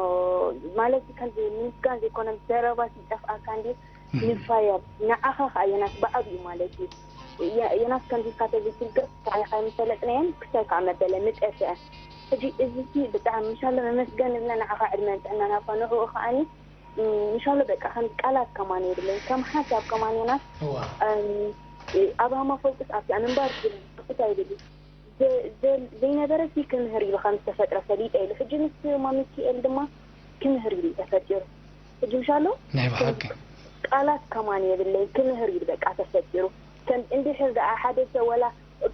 ማለት ከምዚ ንምስጋን ዘይኮነ ዘረባ ሲጠፍኣካ እንዲ ንፋየር ንዓኻ ከዓ የናስ ብዓብዩ ማለት እዩ የናስ ከምዚ ኢልካ ተዘይትልገስ ታሪኻ ምፈለጥናየን ክሳይ ከዓ መበለ ምጠፍአ ሕጂ እዚ ሲ ብጣዕሚ ምሻለ መመስገን እብለ ንዓኻ ዕድመን ጥዕናን ሃብካ ንዕኡ ከዓኒ ምሻሎ በቃ ከም ቃላት ከማን የብለይ ከም ሓሳብ ከማን ዮናስ ኣብርሃም ኣፈወርቅስ ኣብቲ ኣንባር ዝብል እንታይ ይብል ዘይነበረ ሲ ክምህር ኢሉ ከም ዝተፈጥረ ፈሊጠ ኢሉ ሕጂ ምስ ማሚኪኤል ድማ ክምህር ኢሉ ተፈጢሩ ሕጂ ምሻሎ ናይ ብሓቂ ቃላት ከማን የብለይ ክምህር ኢሉ በቃ ተፈጢሩ ከም እንድሕር ደኣ ሓደ ሰብ ወላ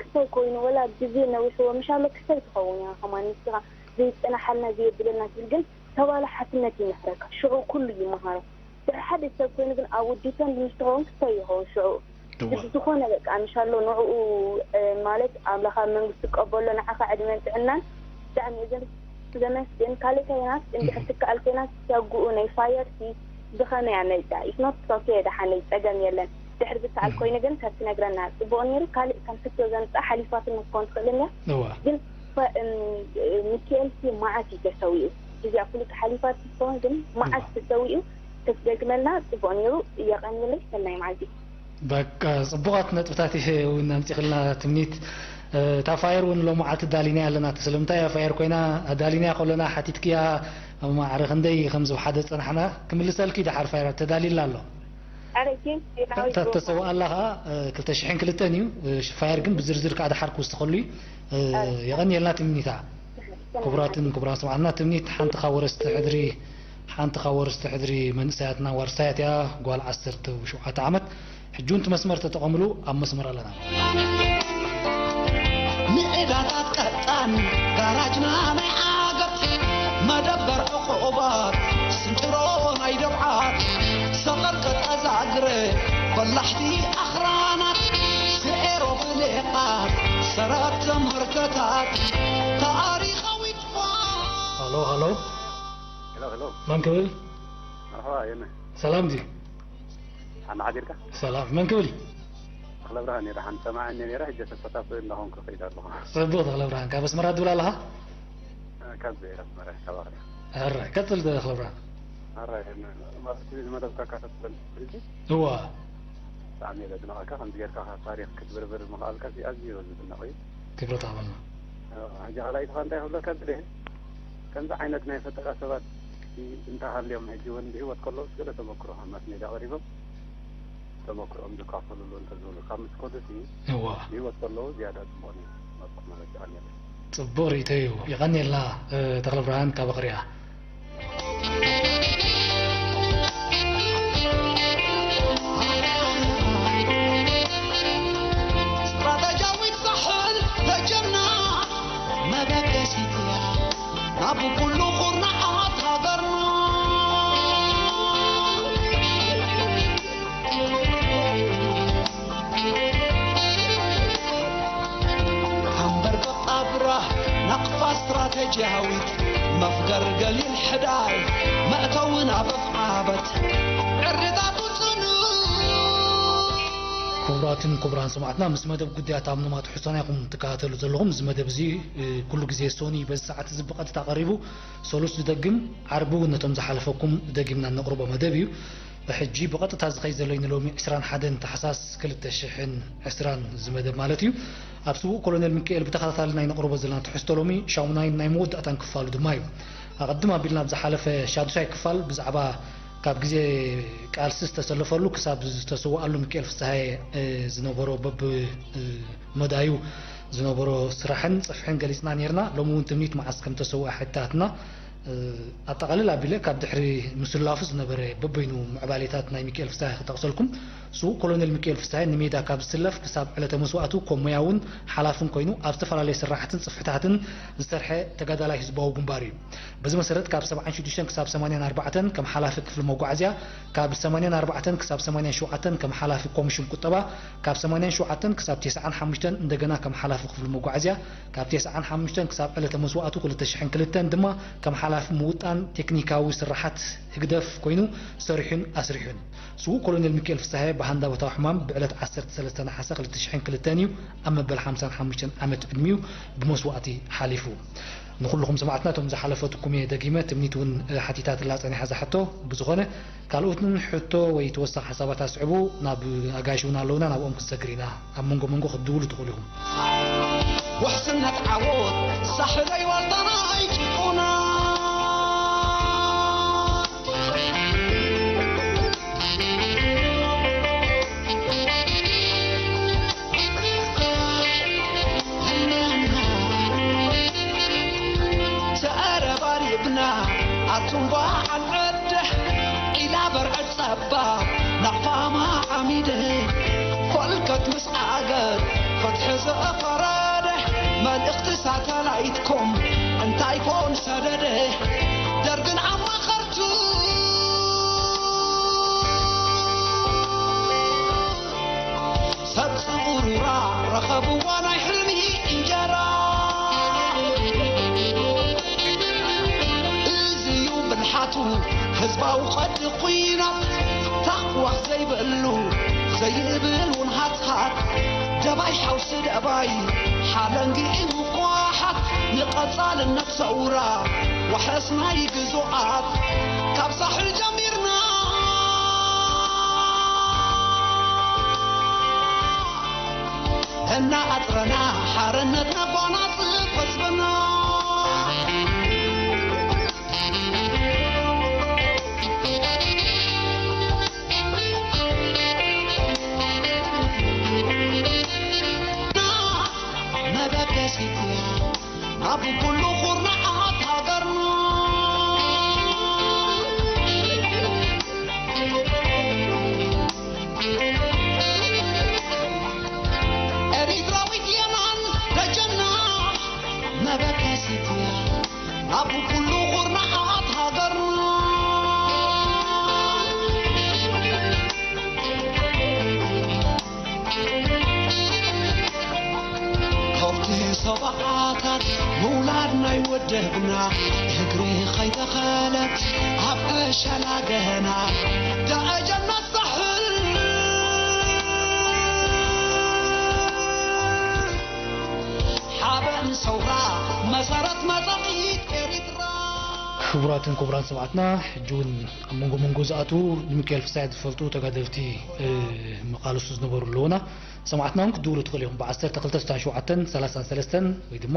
ክሰይ ኮይኑ ወላ ግዜ ነዊሕዎ ምሻሎ ክሰይ ትኸውን እያ ከማን ንስኻ ዘይጸናሓልና ዘየብለና ትብል ግን ተባላሓትነት ይምህረካ ሽዑ ኩሉ ይመሃሮ ድሕሪ ሓደ ሰብ ኮይኑ ግን ኣብኡ ዲፐንድ ምስ ትኸውን ክሰይ ይኸውን ሽዑ ዝኾነ በቃ ምሻሎ ንዕኡ ማለት ኣምላኻ መንግስቲ ቀበሎ ንዓኻ ዕድመን ጥዕናን ብጣዕሚ እየ ዘመስግን ካልእ ከይናት እንድሕር ትከኣል ኮይናት ሰጉኡ ናይ ፋየር ሲ ብኸመያ መጻ ኢፍ ኖት ሶኬ ደሓነይ ጸገም የለን ድሕር ዝከኣል ኮይኑ ግን ከትነግረና ጽቡቕ ነይሩ ካልእ ከም ሕቶ ዘምጻ ሓሊፋትኒ ክትኮን ትኽእል እያ ግን ሚካኤል ሲ መዓት እዩ ተሰዊኡ እዚኣ ፍሉጥ ሓሊፋት ትኸውን ግን መዓት ተሰዊኡ ተትደግመልና ጽቡቕ ነይሩ የቐንየለይ ሰናይ መዓልቲ በቃ ጽቡቓት ነጥብታት እውን ኣምጺኽልና ትምኒት እታ ፋየር እውን ሎም መዓልቲ ኣዳሊናያ ኣለና። እቲ ስለምንታይ እያ ፋየር ኮይና ኣዳሊናያ ከለና ሓቲትክያ ኣብ ማዕረ ክንደይ ከም ዝወሓደ ዝጸናሕና ክምልሰልኪ ደሓር ፋየር ተዳሊላ ኣሎ። ኣረጊን ዜናዊ እታ ተሰውኣላ ከኣ ክልተ ሽሕን ክልተን እዩ። ፋየር ግን ብዝርዝር ከኣ ደሓር ክውስኸሉ እዩ። የቐንየልና ትምኒታ። ክቡራትን ክቡራን ሰማዕትና ትምኒት ሓንቲ ካብ ወረስቲ ሕድሪ ሓንቲ ካብ ወረስቲ ሕድሪ መንእሰያትና ዋርሳያት እያ። ጓል ዓሰርተ ሸውዓተ ዓመት ሕጂ እውን እቲ መስመር ተጠቐምሉ ኣብ መስመር ኣለና። ምዕዳታት ቀጣን ጋራጅና ናይ ዓገብ መደበር ዕቑባት ስንጭሮ ናይ ደብዓት ሰቐር ቀጠዛግረ በላሕቲ ኣኽራናት ስዒሮ ብሌቓት ሰረት ዘምህርከታት ታሪኻዊት ፋ- ሃሎ ሃሎ ሄሎ ሄሎ። መን ክብል? መርሓባ የነ። ሰላም ድዩ? ሓና ሓዲርካ? ሰላም። መን ክብል? ተኽለ ብርሃን እየ። ደሓን ሰማዕኒ ነይረ፣ ሕጂ ተሳታፊ እንዳኾንኩ ከይድ ኣለኹ። ጽቡቕ ተኽለ ብርሃን፣ ካብ ኣስመራ ትብል ኣለኻ? ካብ ኣስመራ፣ ካብ ኣኽርያ። ሕራይ፣ ቀጽል ተኽለ ብርሃን። ሕራይ፣ ማለት እዚ መደብካ ካተትበል ሕጂ? እዋ። ብጣዕሚ እየ ዘድንቐካ፣ ከምዚ ጌርካ ታሪኽ ክትብርብር ምኽኣልካ ኣዝዩ ዝድነቕ እዩ። ክብረት ሃበልና። ሕጂ ካልኣይቲ ኸ እንታይ ክብለካ ዝደሊ፣ ከምዚ ዓይነት ናይ ፈጠራ ሰባት እንተሃልዮም፣ ሕጂ እውን ብህይወት ከለዉ ገለ ተመክሮ ኣብ ማስ ሜድያ ቀሪቦም ተመክሮኦም ዘካፍሉሉ እንተዝህሉ፣ ካብ ምስ ከዱሲ እዋ። ብህይወት ከለዉ ዝያዳ ጽቡቕ ነይሩ። መጽቕ ማለት ይቐንየለይ። ጽቡቕ ርእይቶ እዩ። የቐንየልና፣ እ፣ ተኽለብርሃን ካብ ኣኽርያ። ስትራተጂያዊት ሳሕል ደጀና መበገሲት እያ ናብ ኩሉ ኩርናዓት ሃገርና። ሃምበርገ ጣብራ ናቕፋ ስትራተጂያዊት መፍገር ገሊል ሕዳይ መእተዊ ናብ ኣፍዓበት ዕርዳቱ ጽኑ። ክቡራትን ክቡራን ሰማዕትና፣ ምስ መደብ ጉዳያት ኣብ ንማት ሕሶና ኢኹም ትከታተሉ ዘለኹም። እዚ መደብ እዚ፣ እ፣ ኩሉ ግዜ ሶኒ በዚ ሰዓት እዚ ብቐጥታ ቀሪቡ ሰሉስ ዝደግም፣ ዓርቢ እውን ነቶም ዝሓለፈኩም ደጊምና እነቕርቦ መደብ እዩ። ሕጂ ብቐጥታ ዝኸይድ ዘሎ እዩ ንሎሚ ዕስራን ሓደን ታሕሳስ ክልተ ሽሕን ዕስራን እዚ መደብ ማለት እዩ። ኣብ ስዉእ ኮሎኔል ሚካኤል ብተኸታታሊ ናይ ነቕርቦ ዘለና ትሕዝቶ ሎሚ ሻሙናይን ናይ መወዳእታን ክፋሉ ድማ እዩ። ኣቐድም ኣቢልና ኣብ ዝሓለፈ ሻዱሻይ ክፋል ብዛዕባ ካብ ግዜ ቃልሲ ዝተሰለፈሉ ክሳብ ዝተሰወኣሉ ሚካኤል ፍስሃየ፣ እ፣ ዝነበሮ በብ፣ እ፣ መዳዩ ዝነበሮ ስራሕን ጽፍሕን ገሊጽና ኔርና። ሎሚ እውን ትምኒት መዓስ ከም ተሰውኣ ሕታትና፣ እ፣ ኣጠቓልል ኣቢለ ካብ ድሕሪ ምስላፉ ዝነበረ በበይኑ ምዕባሌታት ናይ ሚካኤል ፍስሃየ ክጠቕሰልኩም። ስዉእ ኮሎኔል ሚካኤል ፍስሃየ ንሜዳ ካብ ዝስለፍ ክሳብ ዕለተ መስዋእቱ ከም ሞያውን ሓላፍን ኮይኑ ኣብ ዝተፈላለየ ስራሕትን ጽፍሕታትን ዝሰርሐ ተጋዳላይ ህዝባዊ ግንባር እዩ። በዚ መሰረት ካብ ሰብዓን ሽዱሽተን ክሳብ ሰማንያን ኣርባዕተን ከም ሓላፊ ክፍሊ መጓዓዝያ፣ ካብ ሰማንያን ኣርባዕተን ክሳብ ሰማንያን ሸውዓተን ከም ሓላፊ ኮሚሽን ቁጠባ፣ ካብ ሰማንያን ሸውዓተን ክሳብ ተስዓን ሓሙሽተን እንደገና ከም ሓላፊ ክፍሊ መጓዓዝያ፣ ካብ ተስዓን ሓሙሽተን ክሳብ ዕለተ መስዋእቱ ክልተ ሽሕን ክልተን ድማ ከም ሓላፊ ምውጣን ቴክኒካዊ ስራሓት ህግደፍ ኮይኑ ሰሪሑን ኣስሪሑን። ስዉእ ኮሎኔል ሚካኤል ፍስሃየ ብሃንዳበታዊ ሕማም ብዕለት ዓሰርተ ሰለስተ ነሓሰ ክልተ ሽሕን ክልተን እዩ ኣብ መበል ሓምሳን ሓሙሽተን ዓመት ዕድሚኡ ብመስዋእቲ ሓሊፉ። ንኹልኹም ሰማዕትና እቶም ዝሓለፈትኩም እየ ደጊመ፣ ትምኒት እውን፣ እ፣ ሓቲታትላ ጸኒሓ እዛ ሕቶ። ብዝኾነ ካልኦትን ሕቶ ወይ ተወሳኺ ሓሳባት ኣስዕቡ፣ ናብ ኣጋይሽ እውን ኣለውና፣ ናብኦም ክንሰግር ኢና። ኣብ መንጎ መንጎ ክትድውሉ ትኽእሉ ኢኹም። ውሕስነት ዓወት ሳሕለይ ዋልታና ኣይጭቁና። ተረባሪብና ኣቱም በዓል ዕደ ኢላ በርዐ ጸባ ናቕፋማ ዓሚደ ፈልከት ምስ ዓገብ ፍትሒ ዘፈረደ መልእኽቲ ሳተላይትኩም እንታይ ኮን ሰደደ ደርግን ኣማኸርቱ ሰብ ጽሩራ ረኸብዋ ናይ ሕልሚ እንጀራ። እዚ እዩ ብልሓቱ ህዝባዊ ቐዲ ኲናት ታሕዋኽ ዘይብሉ ዘይብል እውን ሃትሃት ደባይ ሓውሲ ደባይ ሓለንጊ እዩ ምኳሓት ንቐጻልነት ሰውራ ዋሕስ ናይ ግዙኣት ካብ ሳሕል ጀሚርና እናኣጽረና ኣረነት ነባና ጽፈዝበና መበገሲት እያ ናብ ኩሉ ኩርናዓት ሃገርና። ኤሪትራዊት የማን ደጀና መበገሲት እያ ናብ ኩሉ ኩርናዓት ሃገርና። ከብቲ ሰብዓታት ምውላድ ናይ ወደብና፣ እግሪ ከይተኸለት ኣብ ዕሸላ ገና ደጀና ሳሕል። ሓበን ሰውራ መሰረት መጻኢት ኤሪትራ። ክቡራትን ክቡራን ሰማዕትና፣ ሕጂ እውን ኣብ መንጎ መንጎ ዝኣትዉ ንሚካኤል ፍስሃየ ዝፈልጡ ተጋደልቲ፣ እ፣ መቓልሱ ዝነበሩ ኣለዉና። ሰማዕትና እውን ክትድውሉ ትኽእሉ ኢኹም። ብ12-67-33 ወይ ድማ፣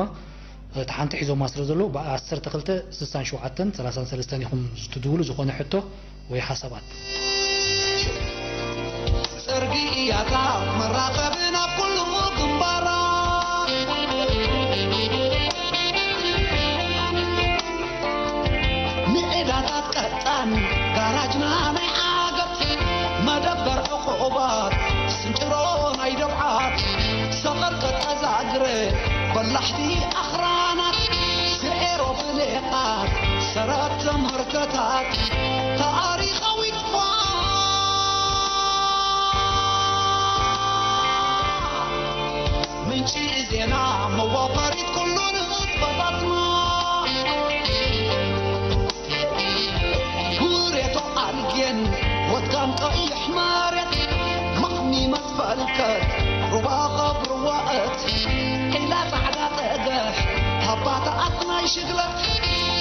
እ፣ እቲ ሓንቲ ሒዞማ ስለ ዘለዉ፣ ብ12-67-33 ኢኹም ትድውሉ፣ ዝኾነ ሕቶ ወይ ሓሳባት። ጽርግያታት መራኸቢ ናብ ኩሉ ግንባራ። ንዕዳታት ቀጣን ጋራጅና ናይ ዓገብ መደበር ዕቑባት ስንጭሮ ናይ ደብዓት ሰቐር ቀጠዛግረ በላሕቲ ኣኽራናት ዝኤሮ ፍሌቓት ሰረት ተምህርከታት ታሪኻዊት ምንጪ ዜና መዋፈሪት ኩሉ ንጥፈታትና። ጉሬቶ ኣልጌን ወትካን ቀይሕ መሬት ማዕሚ መስፈልከት ሩባ ቐብሪ ዋእት ዒላ ጻዕዳ ጸገሕ ታባታኣት ናይ ሽግለት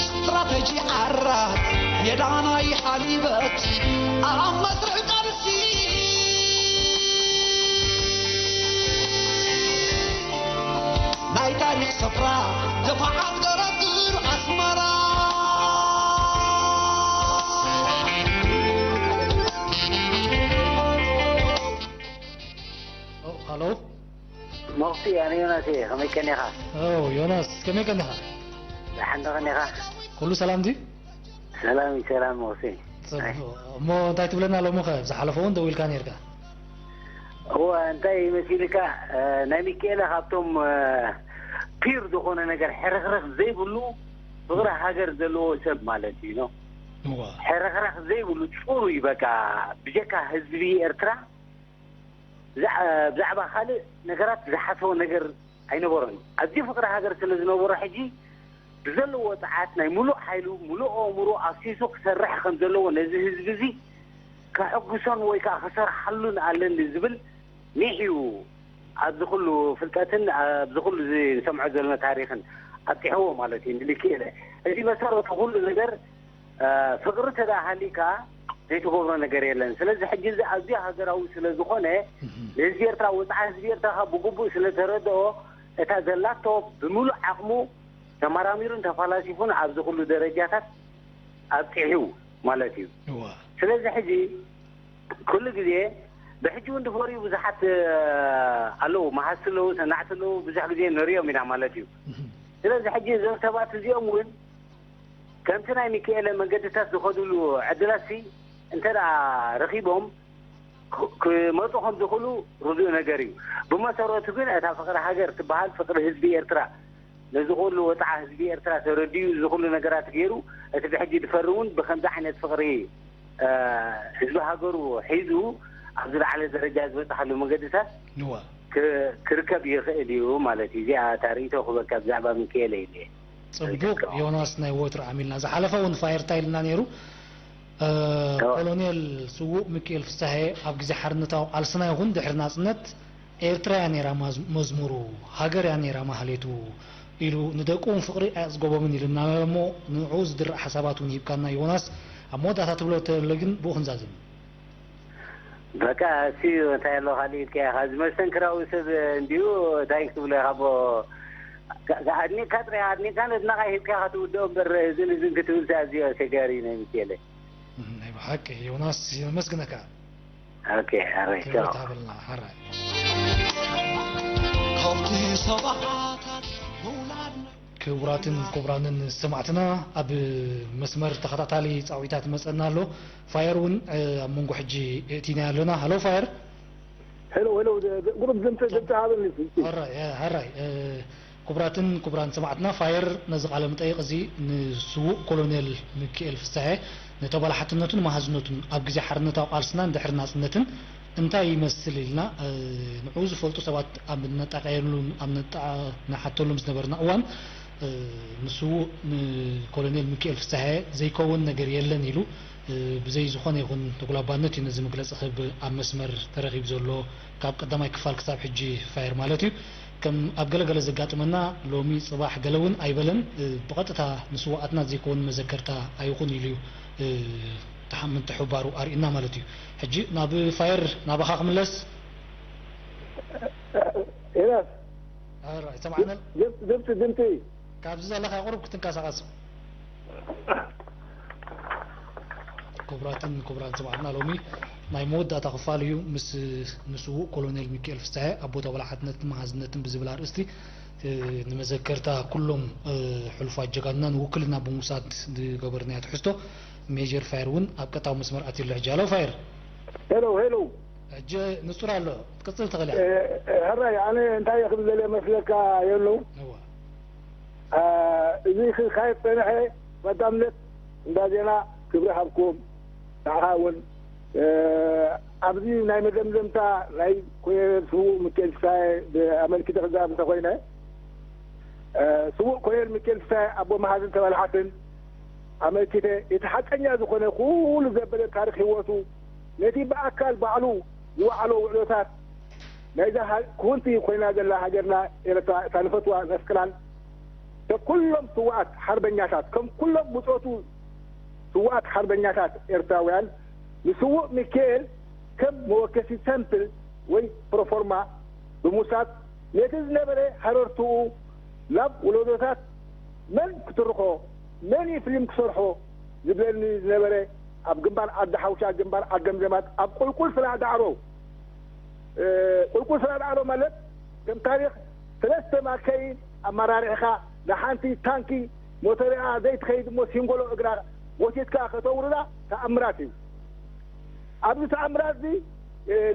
ስትራተጂ ዓራት ሜዳ ናይ ሓሊበት ኣብ መስርሕ ቃልሲ ናይ ታሪኽ ስፍራ ደፋዓት ገረግር ኣስመራ። ኦ፣ ሃሎ። ሞኽሲ፣ ኣነ ዮናስ እየ። ከመይ ቀኒኻ? ኦ፣ ዮናስ፣ ከመይ ቀኒኻ? ደሓን ዶ ቀኒኻ? ኩሉ ሰላም ድዩ? ሰላም እዩ፣ ሰላም ሞኽሲ። ጽቡቕ። እሞ እንታይ ትብለና ሎሚ ኸ? ዝሓለፈ እውን ደዊልካ ነይርካ። እወ፣ እንታይ መሲልካ፣ እ፣ ናይ ሚካኤለ ካብቶም፣ እ፣ ፒር ዝኾነ ነገር ሕርኽርኽ ዘይብሉ ፍቕሪ ሃገር ዘለዎ ሰብ ማለት እዩ፣ ኖ? እወ። ሕርኽርኽ ዘይብሉ ጽሩይ፣ በቃ፣ ብጀካ ህዝቢ ኤርትራ ብዛዕ-፣ ብዛዕባ ካልእ ነገራት ዝሓስቦ ነገር ኣይነበሮን። ኣዝዩ ፍቕሪ ሃገር ስለ ዝነበሮ፣ ሕጂ ብዘለዎ ጸዓት ናይ ምሉእ ሓይሉ፣ ምሉእ ኣእምሮ ኣፍሲሱ ክሰርሕ ከም ዘለዎ፣ ነዚ ህዝቢ እዚ ከሐጉሶን ወይ ከኣ ክሰርሓሉን ኣለኒ ዝብል ኒሕ እዩ። ኣብዚ ኩሉ ፍልጠትን ኣብዚ ኩሉ እዚ ንሰምዖ ዘለና ታሪኽን ኣብጺሕዎ ማለት እዩ ንሚካኤለ። እዚ መሰረቱ ኩሉ ነገር፣ እ፣ ፍቕሪ እንተ ደኣ ሃልዩካ ዘይትገብሮ ነገር የለን። ስለዚ ሕጂ እዚ ኣዝዩ ሃገራዊ ስለ ዝኾነ፣ እህ። ንህዝቢ ኤርትራ፣ ወጽዓ ህዝቢ ኤርትራ ካብ ብግቡእ ስለ ተረድኦ፣ እታ ዘላቶ ብምሉእ ዓቕሙ ተመራሚሩን ተፈላሲፉን ኣብዚ ኩሉ ደረጃታት ኣብጺሑ ማለት እዩ። እዋ። ስለዚ ሕጂ ኩሉ ግዜ ብሕጂ እውን ድፈርዩ ብዙሓት፣ እ፣ ኣለዉ፣ መሃዝቲ ኣለዉ፣ ሰናዕቲ ኣለዉ፣ ብዙሕ ግዜ ንሪኦም ኢና ማለት እዩ። እህ። ስለዚ ሕጂ እዞም ሰባት እዚኦም እውን ከምቲ ናይ ሚካኤለ መንገድታት ዝኸድሉ ዕድላትሲ እንተ ደኣ ረኺቦም ክ-፣ ክመጹ ከም ዝኽእሉ ርዱእ ነገር እዩ። ብመሰረቱ ግን እታ ፍቕሪ ሃገር ትበሃል ፍቕሪ ህዝቢ ኤርትራ ነዚ ኩሉ ወጽዓ ህዝቢ ኤርትራ ተረዲኡ እዚ ኩሉ ነገራት ገይሩ እቲ ብሕጂ ድፈሪ እውን ብኸምዚ ዓይነት ፍቕሪ፣ እ፣ ህዝቢ ሃገሩ ሒዙ ኣብ ዝለዓለ ደረጃ ዝበጽሓሉ መንገድታት እዋ። ክ-፣ ክርከብ ይኽእል እዩ ማለት እዩ። እዚኣ እታ ርእይቶ ክበካ ብዛዕባ ሚካኤለ ኢለ እየ። ጽቡቕ ዮናስ፣ ናይ ወትሩ ዓሚልና። ዝሓለፈ እውን ፋየርታ ኢልና ነይሩ። እ፣ እዋ። ኮሎኔል ስዉእ ሚካኤል ፍሳሄ ኣብ ግዜ ሓርነታዊ ቃልስና ይኹን ድሕሪ ናጽነት ኤርትራ እያ ነይራ ማዝ-፣ መዝሙሩ፣ ሃገር እያ ነይራ ማህሌቱ ኢሉ ንደቁ እውን ፍቕሪ ኣየጽገቦምን ኢሉ እናበለ እሞ ንዕኡ ዝድርእ ሓሳባት እውን ሂብካና ዮናስ። ኣብ መወዳእታ ትብሎ ተሎ ግን ብኡ ክንዛዝም። በቃ እሱ እንታይ ኣሎ ካልእ ኢልካ ኢኻ። እዚ መስተንክራዊ ሰብ እንዲዩ እንታይ ክትብሎ ኢኻ? ኣቦ ኣድኒቕካ ጥራይ ኣድኒቕካ ነድናቓይ ሂብካ ኢኻ ትውድኦ እምበር እዝን እዝን ክትብል ኣዝዩ ኣሸጋሪ እዩ ናይ ሚካኤለ። ናይ ብሓቂ ዮናስ የመስግነካ። ኦኬ፣ ኣረ፣ ቻው። ክብረት ሃበልና። ሓራይ። ክቡራትን ክቡራንን ሰማዕትና፣ ኣብ መስመር ተኸታታሊ ጻዊታት መጸና ኣሎ። ፋየር እውን ኣብ መንጎ ሕጂ እእቲና ኣለና። ሃሎ ፋየር። ሄሎ ሄሎ፣ ግሩም ድምፂ ድምፂ ሃበኒ። ሃራይ ሃራይ። ክቡራትን ክቡራን ሰማዕትና፣ ፋየር ነዚ ቃለ መጠይቕ እዚ ንስዉእ ኮሎኔል ሚኪኤል ፍስሐ ንተባላሓትነቱን መሃዝነቱን ኣብ ግዜ ሓርነታዊ ቃልስናን ድሕሪ ናጽነትን እንታይ ይመስል ኢልና ንዕኡ ዝፈልጡ ሰባት ኣብ ነጣቀየሉን ኣብ ነጣ ንሓተሉን ዝነበርና እዋን ንስዉእ ንኮሎኔል ሚኪኤል ፍስሐ ዘይከውን ነገር የለን ኢሉ ብዘይ ዝኾነ ይኹን ተጉላባነት እዩ ነዚ መግለጺ ክህብ ኣብ መስመር ተረኺቡ ዘሎ ካብ ቀዳማይ ክፋል ክሳብ ሕጂ ፋየር ማለት እዩ። ከም ኣብ ገለ ገለ ዘጋጥመና ሎሚ ጽባሕ ገለ እውን ኣይበለን ብቐጥታ ንስውኣትና ዘይከውን መዘከርታ ኣይኹን ኢሉ እዩ ምትሕብባሩ ኣርእዩና ማለት እዩ። ሕጂ ናብ ፋየር ናባኻ ክምለስ። ኤላስ ይሰማዕና ድምፂ ድምፂ ካብዚ ዘለኻ ቁሩብ ክትንቀሳቐስ። ክቡራትን ክቡራን ሰማዕትና ሎሚ ናይ መወዳእታ ክፋል እዩ ምስ ንስዉእ ኮሎኔል ሚካኤል ፍስሐ ኣቦ ተባላሓትነትን መሃዝነትን ብዝብል ኣርእስቲ ንመዘከርታ ኩሎም ሕሉፋት ጀጋኑና ንውክልና ብምውሳድ ዝገበርናዮ ትሕዝቶ ሜጀር ፋየር እውን ኣብ ቀጣዊ መስመር ኣትዩሎ ሕጂ ኣሎ ፋየር ሄሎ ሄሎ ሕጂ ንጹር ኣሎ ክትቅጽል ትኽእል ሕራይ ኣነ እንታይ ክብል ዘለ መስለካ የለው እዚ ክካየድ ጸንሐ ቀዳምነት እንዳ ዜና ክብሪ ሃብኩም ንዓኻ እውን ኣብዚ ናይ መደምደምታ ናይ ኮየር ስዉእ ሚካኤል ፍሳየ ኣመልኪተ ክዛብ እንተኮይነ ስዉእ ኮየር ሚካኤል ፍሳየ ኣቦ መሃዝን ተባልሓትን ኣመልኪተ እቲ ሓቀኛ ዝኾነ ኩሉ ዘበለ ታሪክ ህይወቱ ነቲ ብኣካል ባዕሉ ዝወዓሎ ውዕሎታት ናይዛ ክውንቲ ኮይና ዘላ ሃገርና ኤርትራ እታ ንፈትዋ ነፍቅራን ከም ኩሎም ስውኣት ሓርበኛታት ከም ኩሎም ብጾቱ ስውኣት ሓርበኛታት ኤርትራውያን ንስዉእ ሚካኤል ከም መወከሲ ሳምፕል ወይ ፕሮፎርማ ብምውሳድ ነቲ ዝነበረ ሃረርትኡ ናብ ወለዶታት መን ክትርኾ መን እዩ ፊልም ክሰርሖ ዝብለኒ ዝነበረ ኣብ ግንባር ዓዲ ሓውሻ ግንባር ዓደምዘማት ኣብ ቁልቁል ፍላ ዳዕሮ ቁልቁል ፍላ ዳዕሮ ማለት ከም ታሪክ ሰለስተ ማከይን ኣመራርሕኻ ንሓንቲ ታንኪ ሞተሪኣ ዘይትኸይድ እሞ ሲንጎሎ እግራ ጎቲትካ ከተውርዳ ተኣምራት እዩ። ኣብዚ ተኣምራት እዚ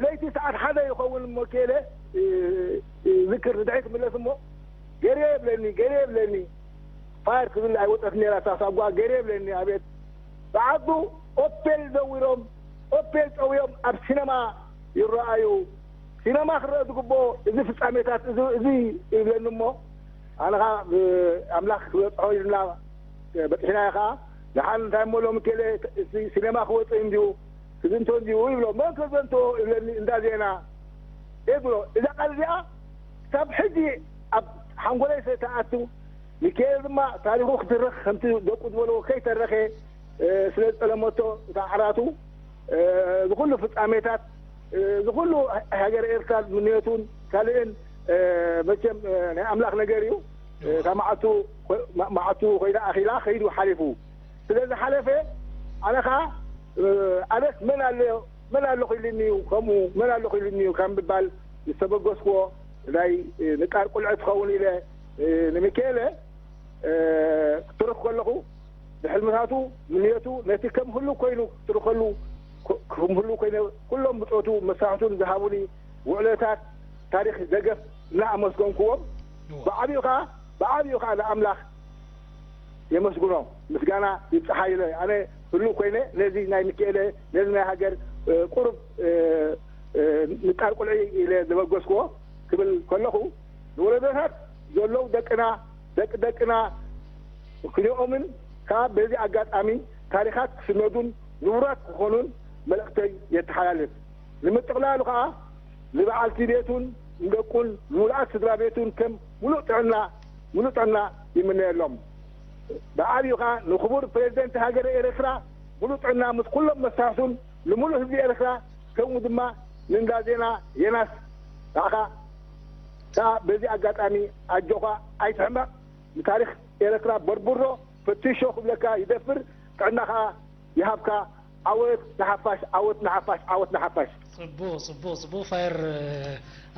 ለይቲ ሰዓት ሓደ ይኸውን እሞ ኬለ ዝክር ንድሕሪት ክምለስ እሞ ገሬ የብለኒ ገሬ የብለኒ ፋየር ክብል ኣይወፀት ነራ ሳሳጓ ገሬ የብለኒ ኣቤት ብዓዱ ኦፔል ዘዊሮም ኦፔል ጠውዮም ኣብ ሲነማ ይረኣዩ። ሲነማ ክረአ ዝግብኦ እዚ ፍጻሜታት እዚ እዚ ይብለኒ እሞ ኣነ ኸዓ ኣምላኽ ክበፅሖ ኢልና በፂሕናዮ ኸዓ ደሓን እንታይ እሞ ሎሚ ቴሌ ሲነማ ክወፅእ እንድዩ ክዝንቶ እንድዩ ይብሎ መን ክዘንቶ ይብለኒ እንዳ ዜና ይብሎ እዛ ቃል እዚኣ ክሳብ ሕጂ ኣብ ሓንጎለይ ሰይተኣቱ ሚካኤል ድማ ታሪኹ ክትርኽ ከምቲ ደቁ ዝበልዎ ከይተረኸ ስለ ዝጠለመቶ እታ ዓራቱ ዝኩሉ ፍጻሜታት ዝኩሉ ሃገር ኤርትራ ምንዮቱን ካልእን መቸም ናይ ኣምላኽ ነገር እዩ እታ መዓቱ ኮይና ኣኺላ ከይዱ ሓሊፉ ስለ ዝሓለፈ ኣነ ከዓ ኣበስ መን ኣሎ መን ኣሎ ክኢሉኒ እዩ ከምኡ መን ኣሎ ክኢሉኒ እዩ ካብ ምባል ዝተበገስክዎ ናይ ንቃር ቁልዐ ትኸውን ኢለ ንሚካኤለ ክትርኽ ከለኹ ንሕልምታቱ ምንየቱ ነቲ ከም ህሉ ኮይኑ ክትርኸሉ ከም ህሉ ኮይነ ኩሎም ብፆቱ መሳሕቱን ዝሃቡኒ ውዕለታት ታሪክ ደገፍ እናኣመስገንኩዎም ብዓብኡ ከዓ ብዓብኡ ከዓ ንኣምላኽ የመስግኖ ምስጋና ይብፅሓ ኢለ ኣነ ህሉ ኮይነ ነዚ ናይ ሚካኤለ ነዚ ናይ ሃገር ቁሩብ ንጣር ቁልዒ ኢለ ዘበገስክዎ ክብል ከለኹ ንወለዶታት ዘለዉ ደቅና ደቂ ደቅና ክልኦምን ከዓ በዚ ኣጋጣሚ ታሪኻት ክስነዱን ንቡራት ክኾኑን መልእኽተይ የተሓላልፍ። ንምጥቕላሉ ከዓ ንበዓልቲ ቤቱን ንደቁን ንሙሉኣት ስድራ ቤቱን ከም ሙሉእ ጥዕና ሙሉእ ጥዕና ይምነየሎም። ብዓብዩ ከዓ ንክቡር ፕሬዝደንት ሃገረ ኤርትራ ሙሉእ ጥዕና ምስ ኩሎም መሳርሕቱን ንሙሉእ ህዝቢ ኤርትራ ከምኡ ድማ ንእንዳ ዜና ዮናስ፣ ንዓኻ ከኣ በዚ ኣጋጣሚ ኣጆኻ ኣይትሕመቕ፣ ንታሪኽ ኤረትራ በርብሮ፣ ፈትሾ ክብለካ ይደፍር። ጥዕና ከኣ ይሃብካ። ዓወት ንሓፋሽ፣ ዓወት ንሓፋሽ፣ ዓወት ንሓፋሽ። ጽቡቕ፣ ጽቡቕ፣ ጽቡቕ። ፋየር፣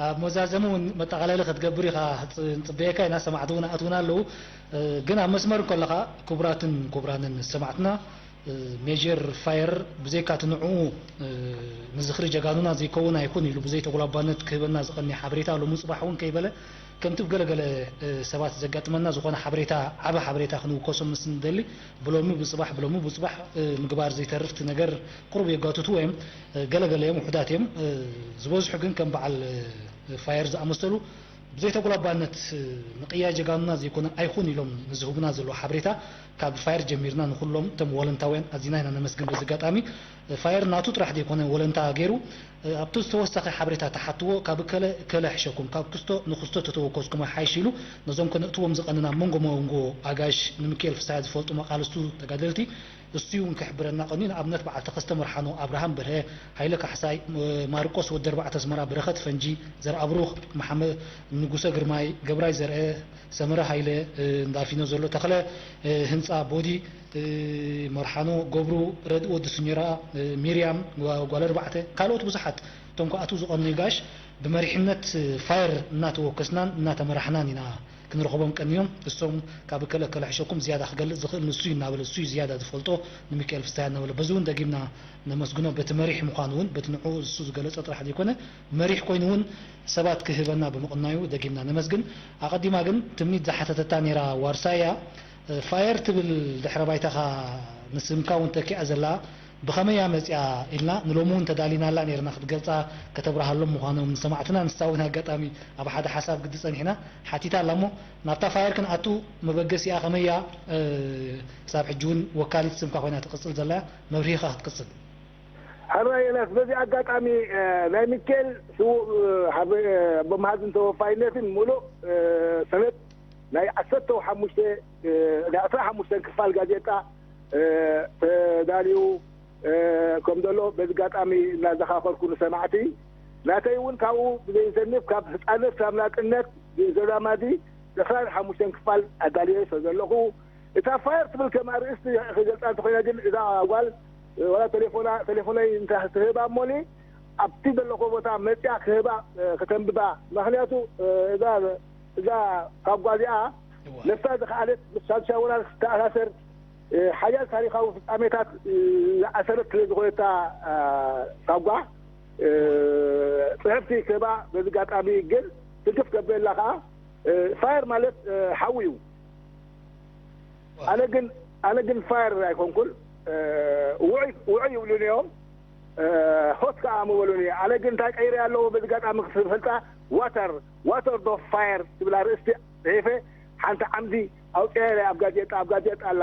ኣብ መዛዘሚ እውን መጠቓለሊ ክትገብር ኢኻ፣ ጽ-፣ ንጽበየካ ኢና። ሰማዕቲ እውን ኣትውና ኣለዉ። እ፣ ግን ኣብ መስመር እንከለኻ፣ ክቡራትን ክቡራንን ሰማዕትና፣ እ፣ ሜጀር ፋየር ብዘይካ እቲ ንዕኡ፣ እ፣ ንዝኽሪ ጀጋኑና ዘይከውን ኣይኩን ኢሉ ብዘይተጉላባነት ክህበና ዝቐንየ ሓበሬታ ሎሚ ጽባሕ እውን ከይበለ፣ ከምቲ ብገለገለ፣ እ፣ ሰባት ዘጋጥመና ዝኾነ ሓበሬታ፣ ዓቢ ሓበሬታ ክንውከሶ ምስ ንደሊ፣ ብሎሚ ብጽባሕ፣ ብሎሚ ብጽባሕ፣ እ፣ ምግባር ዘይተርፍ፣ እቲ ነገር ቁሩብ የጋትቱ እዮም። እ፣ ገለገለ እዮም፣ ውሑዳት እዮም። እ፣ ዝበዝሑ ግን ከም በዓል፣ እ፣ ፋየር ዝኣመሰሉ ብዘይተጉላባነት፣ እ፣ ንቅያ ጀጋኑና ዘይኮነ ኣይኹን ኢሎም ንዝህቡና ዘለዉ ሓበሬታ፣ ካብ ፋየር ጀሚርና ንኹሎም እቶም ወለንታውያን ኣዚና ኢና ነመስግን። በዚ ኣጋጣሚ፣ እ፣ ፋየር ናቱ ጥራሕ ዘይኮነ ወለንታ ገይሩ፣ እ፣ ኣብቲ ዝተወሰኸ ሓበሬታ ተሓትዎ፣ ካብ ከለ ከለ ሕሸኩም፣ ካብ ክስቶ ንክስቶ ተተወከስኩም ሓይሽ ኢሉ፣ ነዞም ከነእትዎም ዝቐንና መንጎ መንጎ ኣጋይሽ ንሚካኤል ፍስሃ ዝፈልጡ መቃልስቱ ተጋደልቲ፣ እሱ እውን ክሕብረና ቀንዩ። ንኣብነት በዓል ተኸስተ መርሓኖ፣ ኣብርሃም በርሀ፣ ሃይለ ካሕሳይ፣ እ፣ ማርቆስ ወዲ ኣርባዕተ ኣስመራ፣ በረኸት ፈንጂ፣ ዘርኣብሩኽ መሓመ-፣ ንጉሰ ግርማይ፣ ገብራይ ዘርአ፣ ሰመረ ሃይለ፣ እ፣ እንዳፊኖ ዘሎ፣ ተኽለ፣ እ፣ ህንጻ፣ ቦዲ፣ እ፣ መርሓኖ፣ ገብሩ፣ ረድእ ወዲ ስኞራ፣ እ፣ ሚርያም፣ ጓ-፣ ጓል ኣርባዕተ፣ ካልኦት ብዙሓት እቶም ክኣትዉ ዝቐነዩ ጋሽ ብመሪሕነት ፋየር እናተወከስናን እናተመራሕናን ኢና ክንረኽቦም ቀንዮም። እሶም ካብ ከለ ከለ ሕሸኩም ዝያዳ ክገልጽ ዝኽእል ንሱ እዩ እናበለ፣ እሱ እዩ ዝያዳ ዝፈልጦ፣ ንሚካኤል ፍስሃ እናበለ፣ በዚ እውን ደጊምና ነመስግኖ። በቲ መሪሕ ምዃኑ እውን፣ በቲ ንዕኡ እሱ ዝገለጸ ጥራሕ ዘይኮነ፣ መሪሕ ኮይኑ እውን ሰባት ክህበና ብምቕናዩ ደጊምና ነመስግን። ኣቐዲማ ግን ትምኒት ዝሓተተታ ነይራ ዋርሳያ፣ ፋየር ትብል ድሕረ ባይታኻ ንስምካ እውን ተኪኣ ዘላ ብኸመይ እያ መጺኣ ኢልና፣ ንሎሚ እውን ተዳሊናላ ነይርና ክትገልጻ፣ ከተብርሃሎም ምዃኖም ንሰማዕትና። ንሳ እውን ኣጋጣሚ ኣብ ሓደ ሓሳብ ግዲ ጸኒሕና ሓቲታ ኣላ እሞ፣ ናብታ ፋየር ክንኣቱ መበገሲኣ ከመይ እያ፣ እ፣ ክሳብ ሕጂ እውን ወካሊት ስምካ ኮይና ትቕጽል ዘላ፣ መብርሂኻ ክትቅጽል። ሕራይ ኤልያስ፣ በዚ ኣጋጣሚ፣ እ፣ ናይ ሚካኤል ስዉእ፣ እ፣ ሓበ-፣ እ፣ ኣቦ መሃዝን ተወፋይነትን ምሉእ፣ እ፣ ሰነድ ናይ ዓሰርተ ሓሙሽተ፣ እ፣ ናይ ዕስራ ሓሙሽተ ክፋል ጋዜጣ፣ እ፣ ተዳልዩ፣ እ፣ ከም ዘሎ በዚ ኣጋጣሚ እናዘኻኸርኩ ንሰማዕቲ ናተይ እውን ካብኡ ብዘይዘንፍ ካብ ህፃነት ክሳብ ናፅነት ብዘዛማዲ ዕስራን ሓሙሽተን ክፋል ኣዳልየ ስለ ዘለኹ፣ እታ ፋየር ትብል ከም ኣርእስቲ ክገልፃ እንተኾይነ ግን እዛ ጓል፣ እ፣ ዋላ ቴሌፎና፣ ቴሌፎነይ እንተ ትህባ እሞኒ ኣብቲ ዘለኹ ቦታ መፅያ ክህባ፣ እ፣ ከተንብባ። ምኽንያቱ፣ እ፣ እዛ፣ እዛ ሳጓ እዚኣ እዋ። ነፍሳ ዝኸኣለት ምስ ሳልሳይ ወራር ዝተኣሳሰር፣ እ፣ ሓያል ታሪኻዊ ፍጻሜታት፣ እ፣ ዝኣሰረት ስለ ዝኾነታ፣ እ፣ ሳጓ፣ እ፣ ጽሕፍቲ ክህባ በዚ ኣጋጣሚ ግን ትንክፍ ከብለላ ከኣ፣ እ፣ ፋየር ማለት፣ እ፣ ሓዊ እዩ። ኣነ ግን፣ ኣነ ግን ፋየር ኣይኮንኩን፣ እ፣ ውዑይ፣ ውዑይ ይብሉኒ እዮም፣ እ፣ ሆት ከኣ ምበሉኒ። ኣነ ግን እንታይ ቀይረ ኣለዎ በዚ ኣጋጣሚ ክፈልጣ፣ ዋተር፣ ዋተር ዶ ፋየር ትብል ኣርእስቲ ጽሒፈ፣ ሓንቲ ዓምዲ ኣውጺአ እየ ኣብ ጋዜጣ፣ ኣብ ጋዜጣ ኣላ፣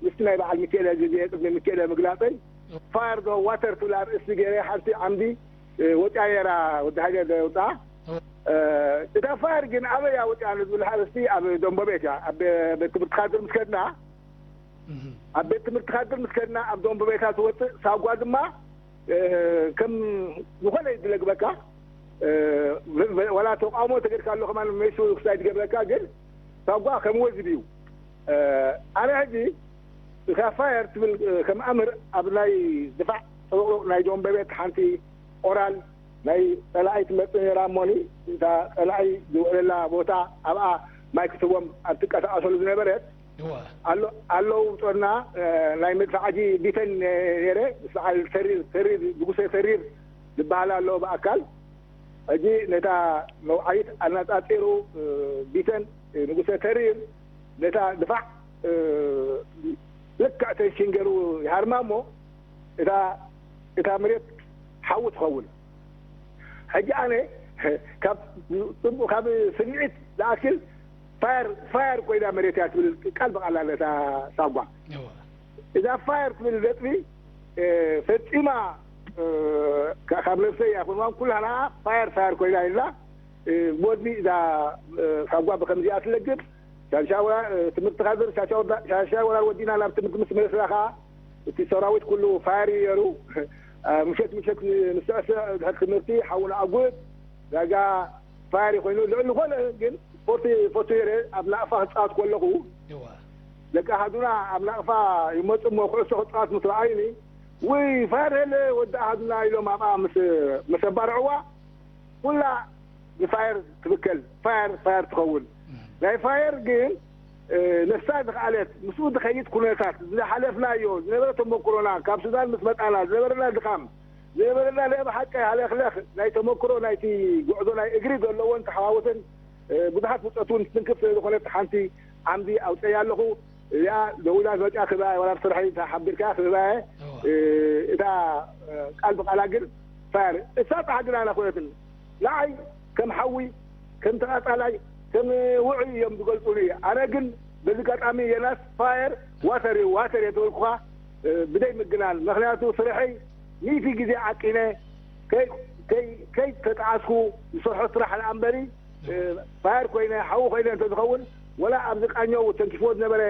ምስቲ ናይ በዓል ሚካኤለ ግዜ ቅድሚ ሚካኤለ ምግላጸይ፣ ፋየር ዶ ዋተር ትብል ኣርእስቲ ገይረ ሓንቲ ዓምዲ፣ እ፣ ወጺኣ ነይራ፣ ወዲ ሃገር ዘውጽኣ። እ፣ እታ ፋየር ግን ኣበይ እያ ወጺኣ ንዝብል ኣርእስቲ ኣብ ደንቦ ቤት እያ፣ ኣብ ቤት ትምህርቲ ካድር ምስ ከድና፣ እህ። ኣብ ቤት ትምህርቲ ካድር ምስ ከድና ኣብ ደንቦ ቤታ ትወጽእ፣ ሳጓ ድማ፣ እ፣ ከም ዝኾነ እዩ ዝለግበካ። እ፣ ብ-፣ ብ-፣ ዋላ ተቃውሞ ተገድካ ኣሎ ከማን ሜሱ ክሳይ ዝገብረካ፣ ግን ሳጓ ከም ወዝቢ እዩ። እ፣ ኣነ ሕጂ እታ ፋየር ትብል፣ እ፣ ከም ኣምር ኣብ ናይ ድፋዕ ጥሩቕሩቕ ናይ ደንቦ ቤት ሓንቲ ኦራል ናይ ጸላኢ ትመጽእ ነይራ እሞኒ፣ እታ ጸላኢ ዝውዕለላ ቦታ ኣብኣ ማይ ክትቦም ኣብ ትንቀሳቐሰሉ ዝነበረት እዋ። ኣሎ-፣ ኣለዉ ጦርና፣ እ፣ ናይ መድፍዓጂ ቢተን፣ እ፣ ነይረ፣ ምስ በዓል ተሪር፣ ተሪር፣ ንጉሰ ተሪር ዝበሃል ኣሎ ብኣካል። ሕጂ ነታ መውዓሊት ኣነጻጺሩ፣ እ፣ ቢተን፣ እ፣ ንጉሰ ተሪር ነታ ድፋዕ፣ እ፣ ልክዕ ቴንሽን ገይሩ ይሃርማ እሞ እታ፣ እታ መሬት ሓዊ ትኸውን። ሕጂ ኣነ ካብ ጽቡቕ፣ ካብ ስምዒት ዝኣክል ፋየር፣ ፋየር ኮይና መሬት እያ ትብል ቃል ብቓል ኣለ እታ ሳጓ። እዋ። እዛ ፋየር ትብል ነጥቢ፣ እ፣ ፈጺማ፣ እ፣ ካ-፣ ካብ ነብሰይ ኣይኮንዋን፣ ኩላና ፋየር፣ ፋየር ኮይና ኢልና፣ እ፣ ብወድቢ እዛ፣ እ፣ ሳጓ ብኸምዚኣ ትለግብ። ሻሻ ወላ-፣ እ፣ ትምህርቲ ካድር ሻሻ ወዳ-፣ ሻሻ ወራር ወዲና ናብ ትምህርቲ ምስ መለስና ከኣ፣ እቲ ሰራዊት ኩሉ ፋየር እዩ ነይሩ። ምሸት ምሸት ንስዕስዕ ድሕሪ ትምህርቲ ሓውና ኣጉት ዳጋ ፋየር ኮይኑ ልዕሊ ዝኾነ ግን ስፖርት ፈቱ ይረ ኣብ ናቕፋ ክፃወት ከለኹ ደቂ ኣሃዱና ኣብ ናቕፋ ይመፁ እሞ ኩዕሶ ክፃወት ምስ ረኣዩኒ ውይ ፋየር ሄለ ወዲ ኣሃዱና ኢሎም ኣብኣ ምስ ኣባርዕዋ ኩላ ንፋየር ትብከል ፋየር ፋየር ትኸውን ናይ ፋየር ግን ነሳ ዝኸኣለት ምስኡ ዝኸይድ ኩነታት ዝሓለፍናዮ ዝነበረ ተመክሮና ካብ ሱዳን ምስ መጣና ዝነበረና ድኻም ዝነበረና ናይ ብሓቂ ሃለኽለኽ ናይ ተመክሮ ናይቲ ጉዕዞ ናይ እግሪ ዘለዎን ተሓዋወሰን ብዙሓት ፍልጠት እውን ትንክፍ ስለ ዝኾነት ሓንቲ ዓምዲ ኣውፀያ ኣለኹ እዚኣ ደዊላ መፅያ ክብኣ ዋላ ብስርሐይ ሓቢርካ ክብኣ እታ ቃል ብቃላ ግን ፋር እሳ ፃሓ ግን ኣና ኮይነትን ንዓይ ከም ሓዊ ከም ተቃፃላይ ከም ውዑይ እዮም ዝገልፁኒ ኣነ ግን በዚ ጋጣሚ የናስ ፋየር ዋተር እዩ ዋተር እየ ተበልኩኻ ብደይ ምግናን ምክንያቱ ስርሐይ ሚእቲ ግዜ ዓቂነ ከይ ተጣዓስኩ ዝሰርሖ ስራሕ ደኣ እምበሪ ፋየር ኮይነ ሓዊ ኮይነ እንተዝኸውን ወላ ኣብዚ ቃኘው ተንኪፍዎ ዝነበረ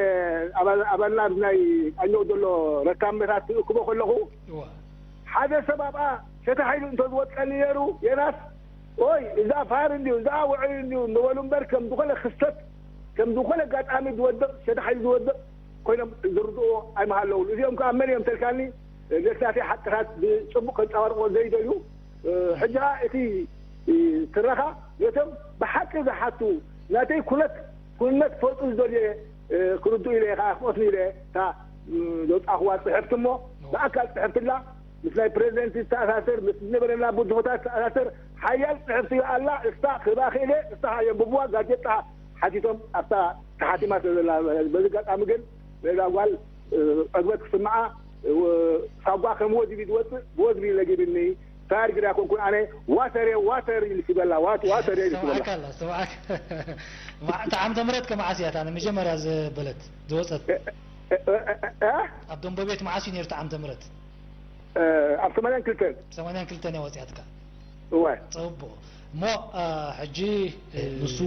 ኣባልና ኣብዚ ናይ ቃኘው ዘሎ ረካምታት ክእክቦ ከለኹ ሓደ ሰብ ኣብኣ ሸተ ሓይሉ እንተዝወድቀኒ ነይሩ የናስ ኦይ እዛ ፋር እንድዩ እዛ ውዕይ እንድዩ እንደበሉ እምበር ከም ዝኾነ ክስተት ከም ዝኾነ ኣጋጣሚ ዝወድቕ ሸተ ሓይሉ ዝወድቕ ኮይኖም ዝርድእዎ ኣይምሃለውን እዚኦም ከዓ መን እዮም ተልካኒ ዘሳትያ ሓቅታት ብፅቡቅ ከንፀባርቆ ዘይደልዩ ሕጂ ከዓ እቲ ትረኻ ነቶም ብሓቂ ዝሓቱ ናተይ ኩነት ኩነት ፈልጡ ዝደልየ ክርዱ ኢለ ከዓ ክቆስሉ ኢለ እታ ዘውፃእክዋ ፅሕፍቲ እሞ ብኣካል ፅሕፍትላ ምስ ናይ ፕሬዚደንት ዝተኣሳስር ምስ ዝነበረና ብድሆታት ዝተኣሳስር ሓያል ፅሕፍቲ ኣላ እሳ ክህባ ክእለ እሳ የንብብዋ ጋዜጣ ሓቲቶም ኣብታ ተሓቲማ ስለ ዘላ በዚ ኣጋጣሚ ግን ነዛ ጓል ዕግበት ክስምዓ ሳጓ ከም ወዝቢ ዝወፅእ ብወዝቢ ለጊብኒ ፋር ግዳ ኮንኩን ኣነ ዋተር እየ ዋተር ኢልሲ በላ ዋት ዋተር እየ ኢልሲ በላ ስምዓካ ኣላ ስምዓካ እታ ዓመተ ምህረት ከመዓስ እያ እታ ንመጀመርያ ዝበለት ዝወፀት ኣብ ደንበ ቤት መዓስ እዩ ነይሩ እታ ዓመተ ምህረት ኣብ ሰማንያን ክልተን ሰማንያን ክልተን እያ ወፂኣትካ እወ ፅቡቅ እሞ ሕጂ ንሱ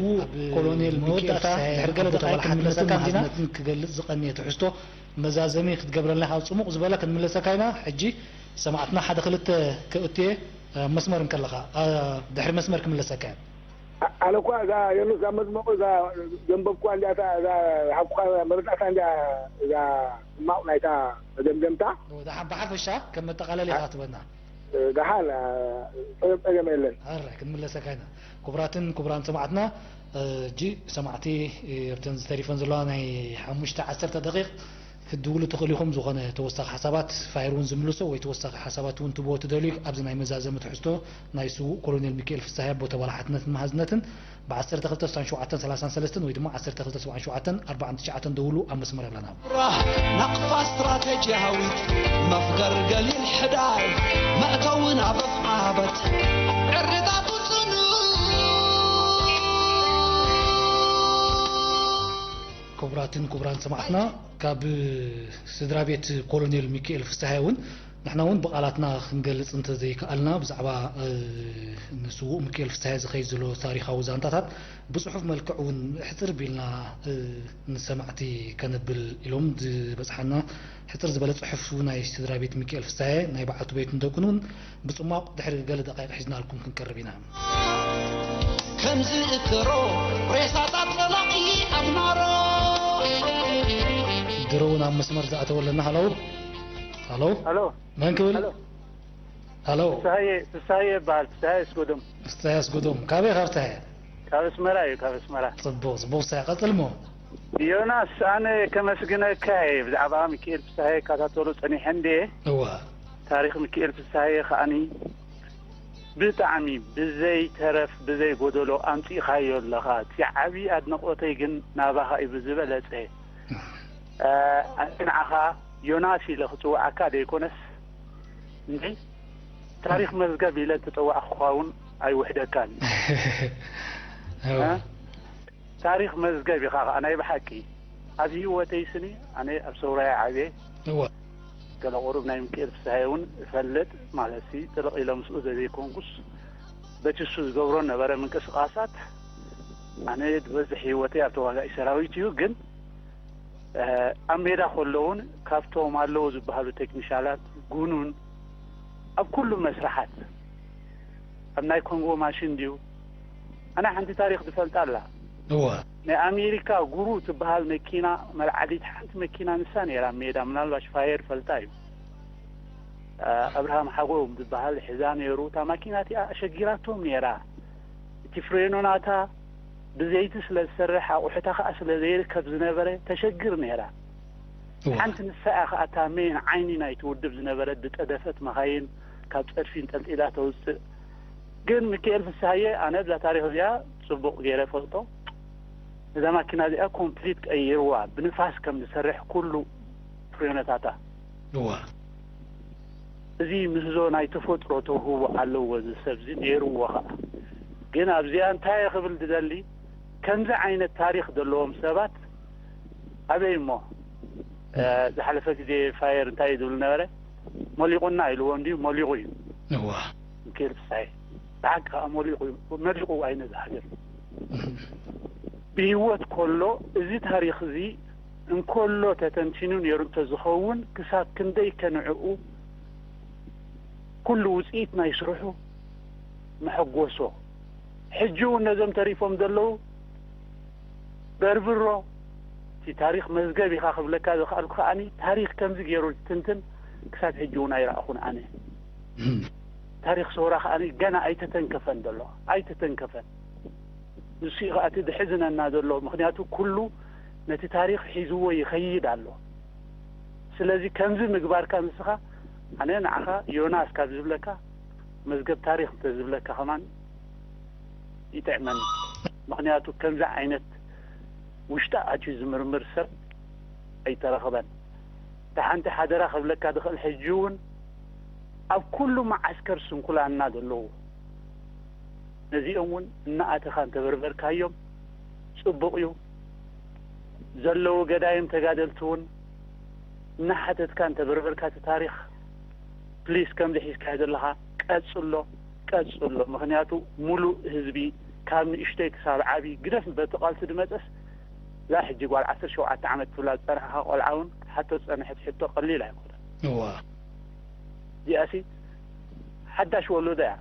ኮሎኔል ሚካኤል ፍስሐ ድሕሪ ገለ ደቃይቅ ክንምለሰካ ኢና ክገልፅ ዝቀንየ ትሕዝቶ መዛዘሚ ክትገብረልና ካብ ፅሙቕ ዝበለ ክንምለሰካ ኢና ሕጂ ሰማዕትና ሓደ ክልተ ክእትየ መስመር እንከለኻ ድሕሪ መስመር ክምለሰካ እየ ኣነ እኳ እዛ የኑስ እዛ መዝመቑ እዛ ዘንበብኩዋ እንዲያ እዛ ዝሃብኩኻ መረዳእታ እንዲያ እዛ ሕማቕ ናይታ መደምደምታ ብሓፈሻ ከም መጠቓለሊ ኢኻ ትበና ደሓን ፀገም የለን ኣራይ ክንምለሰካ ኢና ክቡራትን ክቡራን ሰማዕትና እጂ ሰማዕቲ ኣብተን ዝተሪፈን ዘለዋ ናይ ሓሙሽተ ዓሰርተ ደቂቕ ክትድውሉ ትኽእሉ ኢኹም ዝኾነ ተወሳኺ ሓሳባት ፋይር እውን ዝምልሶ ወይ ተወሳኺ ሓሳባት እውን ትብዎ ትደልዩ ኣብዚ ናይ መዛዘሚ ትሕዝቶ ናይ ስዉእ ኮሎኔል ሚካኤል ፍስሃየ ኣቦ ተባላሓትነትን መሃዝነትን ብ ዓሰርተ ክልተ ስሳን ሸውዓተን ሰላሳን ሰለስተን ወይ ድማ ዓሰርተ ክልተ ሰብዓን ሸውዓተን ኣርባዓን ትሽዓተን ደውሉ ኣብ መስመር ኣለና። ናቕፋ ስትራተጂያዊት መፍገር ገሊል ሕዳር መእተዊ ናብ ኣፍዓበት ዕርቃቱ ጽኑዕ ክቡራትን ክቡራን ሰማዕትና ካብ ስድራ ቤት ኮሎኔል ሚካኤል ፍስሃየ እውን ንሕና እውን ብቓላትና ክንገልጽ እንተዘይከኣልና ብዛዕባ ንስዉእ ሚካኤል ፍስሃየ ዝኸይድ ዘሎ ታሪኻዊ ዛንታታት ብጽሑፍ መልክዕ እውን ሕጽር ቢልና ንሰማዕቲ ከነብል ኢሎም ዝበጽሓና ሕጽር ዝበለ ጽሑፍ ናይ ስድራ ቤት ሚካኤል ፍስሃየ ናይ በዓልቱ ቤትን ደቁን እውን ብጽሟቕ ድሕሪ ገለ ደቃይቕ ሒዝናልኩም ክንቀርብ ኢና። ከም ዝእከሮ ሬሳታት ተላቒ ኣብ ናሮ ድሮ እውን ኣብ መስመር ዝኣተወለና ሃለው ሃለው ሃሎ መን ክብል ሃሎ ሃሎ ፍስሃየ ፍስሃየ ይበሃል። ፍስሃየ ኣስጎዶም። ፍስሃየ ኣስጎዶም። ካበይ ካብ ፍስሃየ? ካብ ኣስመራ እዩ፣ ካብ ኣስመራ። ጽቡቕ፣ ጽቡቕ ፍስሃየ። ቀጽል እሞ። ዮናስ፣ ኣነ ከመስግነካ እየ። ብዛዕባ ሚካኤል ፍስሃየ ይከታተሎ ጸኒሐ እንድየ። እዋ። ታሪኽ ሚካኤል ፍስሃየ ከኣኒ ብጣዕሚ ብዘይ ተረፍ ብዘይ ጎደሎ ኣምጺእኻዮ ኣለኻ። እቲ ዓቢ ኣድነቖተይ ግን ናባኻ እዩ ብዝበለጸ። ኣነ ንዓኻ ዮናስ ኢለ ክጽውዓካ ደይኮነስ እንዲ ታሪኽ መዝገብ ኢለ ተጸዋዕኩኻ እውን ኣይውሕደካን እዩ። ታሪኽ መዝገብ ኢኻ ኸዓ ናይ ብሓቂ። ኣብ ህይወተይ ስኒ ኣነ ኣብ ሰውራይ ዓብየ። እወ። ገለ ቁሩብ ናይ ሚኪኤል ፍስሃየ እውን እፈልጥ ማለት ሲ ጥልቕ ኢለ ምስኡ ዘዘይኮንኩስ በቲ እሱ ዝገብሮ ነበረ ምንቅስቓሳት ኣነ ዝበዝሕ ህይወተይ ኣብ ተዋጋኢ ሰራዊት እዩ ግን ኣብ ሜዳ ከሎ እውን ካብቶም ኣለዉ ዝበሃሉ ቴክኒሻላት ጉኑን ኣብ ኩሉ መስርሓት፣ ኣብ ናይ ኮንጎ ማሽን ድዩ? ኣነ ሓንቲ ታሪኽ ዝፈልጣ ኣላ። እወ። ናይ ኣሜሪካ ጉሩ ትበሃል መኪና መልዓሊት ሓንቲ መኪና ንሳ ነይራ ኣብ ሜዳ፣ ምናልባሽ ፋየር ፈልጣ እዩ። ኣ-፣ ኣብርሃም ሓጎም ዝበሃል ሒዛ ነይሩ። እታ ማኪና እቲኣ ኣሸጊራቶም ነይራ። እቲ ፍሬኖ ናታ ብዘይቲ ስለ ዝሰርሕ፣ ኣቑሑታ ከኣ ስለ ዘይርከብ ዝነበረ ተሸግር ነይራ። እወ። ሓንቲ ንሳ እያ ከኣ እታ ሜን ዓይኒ ናይቲ ውድብ ዝነበረት፣ ዝጠደፈት መኻይን ካብ ጸድፊ እንጠልጢላ ተውጽእ። ግን ሚካኤል ፍስሃየ፣ ኣነ እዛ ታሪኽ እዚኣ ጽቡቕ ገይረ እፈልጦ። እዛ ማኪና እዚኣ ኮምፕሊት ቀይርዋ፣ ብንፋስ ከም ዝሰርሕ ኩሉ ፍሬኖታታ። እዋ። እዚ ምህዞ ናይ ተፈጥሮ ተውህቦ ኣለዎ፣ እዚ ሰብ እዚ ነይርዎ ኸዓ። ግን ኣብዚኣ እንታይ እየ ክብል ዝደሊ፣ ከምዚ ዓይነት ታሪኽ ዘለዎም ሰባት ኣበይ እሞ? እ፣ ዝሓለፈ ግዜ ፋየር እንታይ እዩ ዝብል ነበረ? ሞሊቑና ኢልዎ እንድዩ፣ ሞሊቑ እዩ። እዋ። ሚካኤል ፍስሃየ። ብሓቂ ከኣ ሞሊቑ እዩ። መሊቑ ኣይነ ዝሃገር። እህ። ብህይወት ከሎ እዚ ታሪኽ እዚ እንከሎ ተተንቲኑ ነይሩ እንተዝኸውን፣ ክሳብ ክንደይ ከንዕኡ ኩሉ ውጽኢት ናይ ስርሑ መሐጎሶ። ሕጂ እውን ነዞም ተሪፎም ዘለዉ በርብሮ፣ እቲ ታሪኽ መዝገብ ኢኻ ክብለካ ዝኸኣልኩ ከኣኒ፣ ታሪኽ ከምዚ ገይሩ ዝትንትን ክሳብ ሕጂ እውን ኣይረኣኹን ኣነ። እም። ታሪኽ ሰውራ ከኣኒ ገና ኣይተተንከፈን ዘሎ፣ ኣይተተንከፈን። ንሱ እዩ ከኣ እቲ ዝሕዝነና ዘሎ፣ ምኽንያቱ ኩሉ ነቲ ታሪኽ ሒዝዎ ይኸይድ ኣሎ። ስለዚ ከምዚ ምግባርካ ንስኻ፣ ኣነ ንዓኻ ዮናስ ካብ ዝብለካ፣ መዝገብ ታሪኽ እንተዝብለካ ከማን ይጥዕመኒ። ምኽንያቱ ከምዚ ዓይነት ውሽጢ ኣትዩ ዝምርምር ሰብ ኣይተረኽበን። እታ ሓንቲ ሓደራ ክብለካ ዝኽእል፣ ሕጂ እውን ኣብ ኩሉ መዓስከር ስንኩላንና ዘለዉ፣ ነዚኦም እውን እናኣተኻ እንተበርበርካዮም ጽቡቕ እዩ። ዘለዉ ገዳይም ተጋደልቲ እውን እናሓተትካ እንተበርበርካ እቲ ታሪኽ፣ ፕሊስ፣ ከምዚ ሒዝካዮ ዘለኻ ቀጽሎ፣ ቀጽሎ። ምኽንያቱ ሙሉእ ህዝቢ፣ ካብ ንእሽተይ ክሳብ ዓቢ፣ ግደፍ በቲ ቃልሲ ዝመጸስ፣ እዛ ሕጂ ጓል ዓሰርተ ሸውዓተ ዓመት ትብላ ዝጸናሕኻ ቆልዓ እውን ክትሓቶ ዝጸንሐት ሕቶ ቀሊል ኣይኮነን። እዋ። እዚኣሲ ሓዳሽ ወለዶ እያ።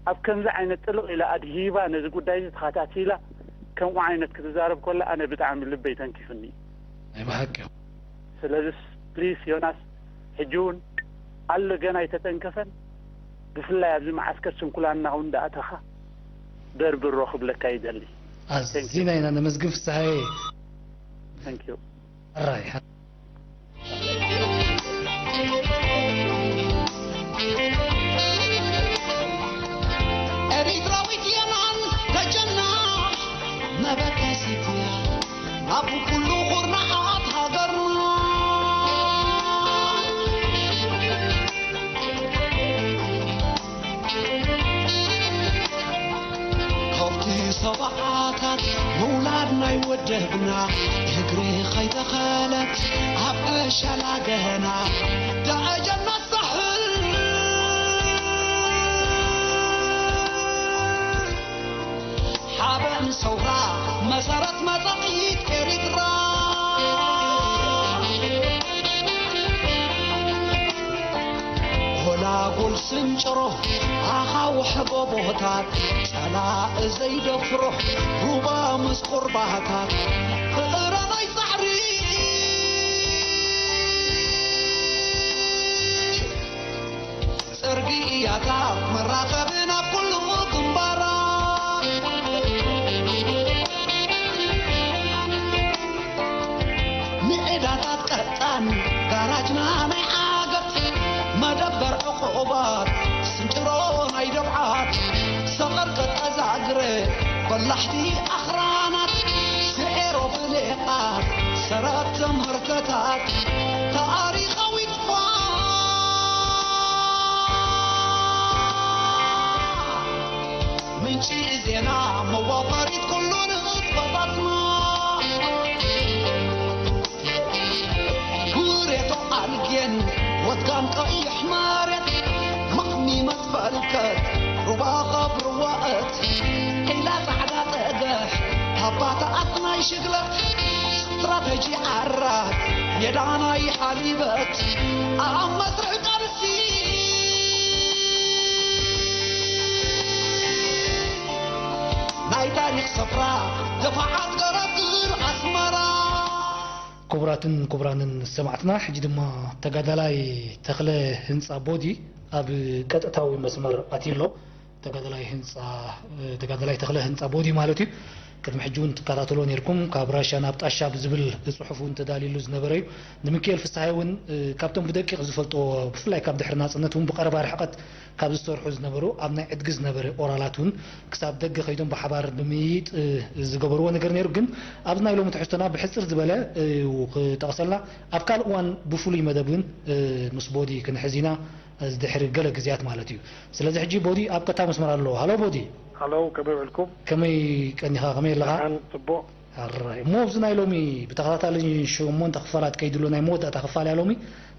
ኣብ ከምዚ ዓይነት ጥልቕ ኢላ ኣድሂባ ነዚ ጉዳይ እዚ ተኸታቲላ ከምኡ ዓይነት ክትዛረብ ከላ ኣነ ብጣዕሚ ልበይ ተንኪፉኒ። ናይ ብሓቂ። ስለዚስ ፕሊስ ዮናስ ሕጂ እውን ኣሎ ገና ኣይተተንከፈን። ብፍላይ ኣብዚ መዓስከር ስንኩላንና እውን እንዳኣተኻ በርብሮ ክብለካ ይደሊ። ኣዚና ኢና ነመስግን ፍስሃየ። Thank you። ሕራይ። ኤሪትራዊት የማን ደጀና መበገሲት እያ ናብ ኩሉ ኩርናዓት ሃገርና። ከብቲ ሰብዓታት ምውላድ ናይ ወደብና፣ እግሪ ከይተኸለት ኣብ ዕሸላ ገና ደጀና ሳሕል። ሓበን ሰውራ መሰረት መጻኢት ኤሪትራ። ጎላጉል ስንጭሮ ኣኻውሕ ጎቦታት፣ ጸላኢ ዘይደፍሮ ሩባ ምስ ቁርባታት፣ ፍቕረ ናይ ጻዕሪ ጽርግያታት መራኸቢ ናብ ኩሉ ግንባራት። ምዒዳታት ቀጣን ጋራጅና ናይ ዓገት፣ መደበር ዕቑባት ስንጭሮ ናይ ደብዓት፣ ሰቐር ቀጠዛግረ በላሕቲ ኣኽራናት፣ ስዒሮ ፍሌቓት ሰረት ትምህርትታት ታሪኻዊት ፋ ምንጪ ዜና መዋፈሪት ኩሉ ንጥፈታትና። ጉሬቶ ኣልጌን ወትጋን ቀይሕ መሬት ማዕሚመት ፈልከት ሩባ ኸብርዋእት ዒላ ጻዕዳ ጸገሕ ታባታት ናይ ሽግለት ስትራተጂ ዓራት ሜዳ ናይ ሓሊበት ኣብ መስርሕ ቃልሲ ናይ ታሪኽ ስፍራ ልፍዓት ገረግር ኣስመራ። ክቡራትን ክቡራንን ሰማዕትና፣ ሕጂ ድማ ተጋዳላይ ተኽለ ህንፃ ቦዲ ኣብ ቀጥታዊ መስመር ኣትዩ ኣሎ። ተጋዳላይ ህንፃ፣ ተጋዳላይ ተኽለ ህንፃ ቦዲ ማለት እዩ። ቅድሚ ሕጂ እውን ትከታተሎ ነርኩም። ካብ ራሻ ናብ ጣሻ ብዝብል ጽሑፍ እውን ተዳልዩሉ ዝነበረ እዩ። ንሚካኤል ፍስሃየ እውን፣ እ፣ ካብቶም ብደቂቕ ዝፈልጥዎ፣ ብፍላይ ካብ ድሕሪ ናጽነት እውን ብቐረባ ርሕቀት ካብ ዝሰርሑ ዝነበሩ፣ ኣብ ናይ ዕድጊ ዝነበረ ኦራላት እውን ክሳብ ደገ ከይዶም ብሓባር ብምይይጥ፣ እ፣ ዝገበርዎ ነገር ነይሩ። ግን ኣብዚ ናይ ሎሚ ትሕዝቶና ብሕጽር ዝበለ፣ እ፣ ክጠቕሰልና፣ ኣብ ካልእ እዋን ብፍሉይ መደብ እውን፣ እ፣ ምስ ቦዲ ክንሕዝ ኢና፣ እዚ ድሕሪ ገለ ግዜያት ማለት እዩ። ስለዚ ሕጂ ቦዲ ኣብ ቀጥታ መስመር ኣሎ። ሃሎ ቦዲ። ሃሎ፣ ከመይ ውዕልኩም? ከመይ ቀኒኻ? ከመይ ኣለኻ? ደሓን፣ ጽቡቕ። ኣራይ። እሞ ኣብዚ ናይ ሎሚ ብተኸታታሊ ሸሞንተ ክፋላት ከይድሎ ናይ መወዳእታ ክፋል እያ ሎሚ።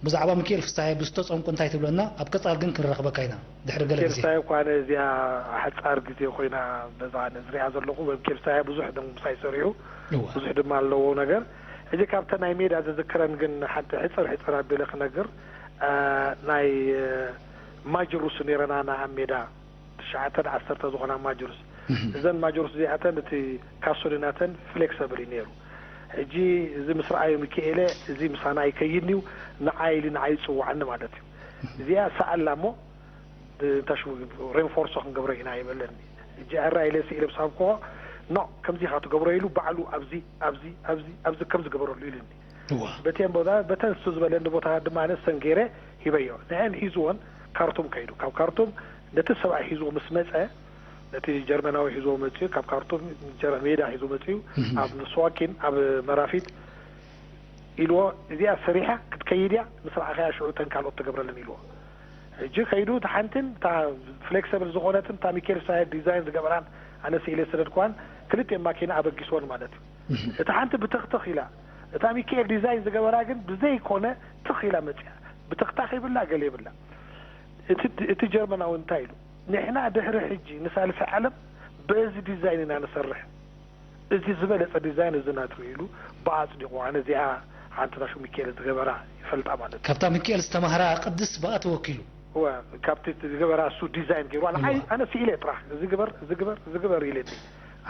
ብዛዕባ ሚካኤል ፍስሃየ ብዝተጸምቁ እንታይ ትብለና? ኣብ ቀጻል ግን ክንረኽበካ ኢና ድሕሪ ገለ ሚካኤል ግዜ። ፍስሃየ እኳ ነዚኣ ሓጻር ግዜ ኮይና በዛ ኣነ ዝሪኣ ዘለኹ፣ ሚካኤል ፍስሃየ ብዙሕ ዶ ምሳይ ሰሪሑ፣ እዋ። ብዙሕ ድማ ኣለዎ ነገር። ሕጂ ካብተን ናይ ሜዳ ዝዝክረን ግን ሓንቲ ሕጽር ሕጽር ኣቢለ ክነግር፣ እ፣ ናይ፣ እ፣ ማጅሩስ ነይረና ኣብ ሜዳ። ትሽዓተ ዓሰርተ ዝኾና ማጅሩስ። እህም። እዘን ማጅሩስ እዚኣተን እቲ ካሶሊ ናተን ፍሌክሰብል እዩ ነይሩ። ሕጂ እዚ ምስ ረኣዩ ሚካኤለ፣ "እዚ ምሳና ኣይከይድን እዩ፣ ንዓይ ኢሉ ንዓይ ይጽውዓኒ" ማለት እዩ። እዚኣ ሰኣላ እሞ፣ እንታይ ሽሙ፣ ሬንፎርሶ ክንገብሮ ኢና ይበለኒ። ሕጂ ኣራ ኢለ ስኢለ ምስ ሃብክዎ፣ "ኖ፣ ከምዚ ኢኻ ትገብሮ" ኢሉ ባዕሉ ኣብዚ፣ ኣብዚ፣ ኣብዚ፣ ኣብዚ ከምዚ ግበረሉ ኢሉኒ። እዋ። በተን ቦታ፣ በተን እሱ ዝበለኒ ቦታታት ድማ ኣነ ሰንጌረ ሂበዮ። ንዐን ሒዝወን ካርቱም ከይዱ። ካብ ካርቱም ነቲ ሰብኣይ ሒዝዎ ምስ መጸ፣ ነቲ ጀርመናዊ ሒዝዎ መጺኡ፣ ካብ ካርቱም ጀር-፣ ሜዳ ሒዝዎ መጺኡ፣ እህ። ኣብ ስዋኪን፣ ኣብ መራፊት ኢልዎ፣ "እዚኣ ሰሪሓ ክትከይድ እያ፣ ምስ ረኣኻያ ሽዑ እተን ካልኦት ትገብረለን" ኢልዎ። ሕጂ ከይዱ፣ እታ ሓንትን፣ እታ ፍሌክሰብል ዝኾነትን፣ እታ ሚካኤል ሳየር ዲዛይን ዝገበራን፣ ኣነ ስኢለ ዝሰደድክዋን፣ ክልቲኤን ማኪና ኣበጊስወን ማለት እዩ። እህ። እታ ሓንቲ ብትኽትኽ ኢላ፣ እታ ሚካኤል ዲዛይን ዝገበራ ግን ብዘይኮነ ትኽ ኢላ መጺኣ። ብትኽታኽ ይብላ፣ ገለ ይብላ። እቲ፣ እቲ ጀርመናዊ እንታይ ኢሉ? "ንሕና ድሕሪ ሕጂ ንሳልሳይ ዓለም በዚ ዲዛይን ኢና ንሰርሕ። እዚ ዝበለጸ ዲዛይን እዚ ናቱ" ኢሉ ብኣጽዲቑ። ኣነ እዚኣ ሓንቲ ናሹ ሚካኤል ዝገበራ ይፈልጣ ማለት እዩ። ካብታ ሚካኤል ዝተማህራ ቅድስ ብኣ ተወኪሉ። እወ፣ ካብቲ ዝገበራ እሱ ዲዛይን ገይሩ። ኣነ፣ እወ። ኣይ፣ ኣነ ስኢለ ጥራሕ፣ "እዚ ግበር፣ እዚ ግበር፣ እዚ ግበር" ኢለኒ።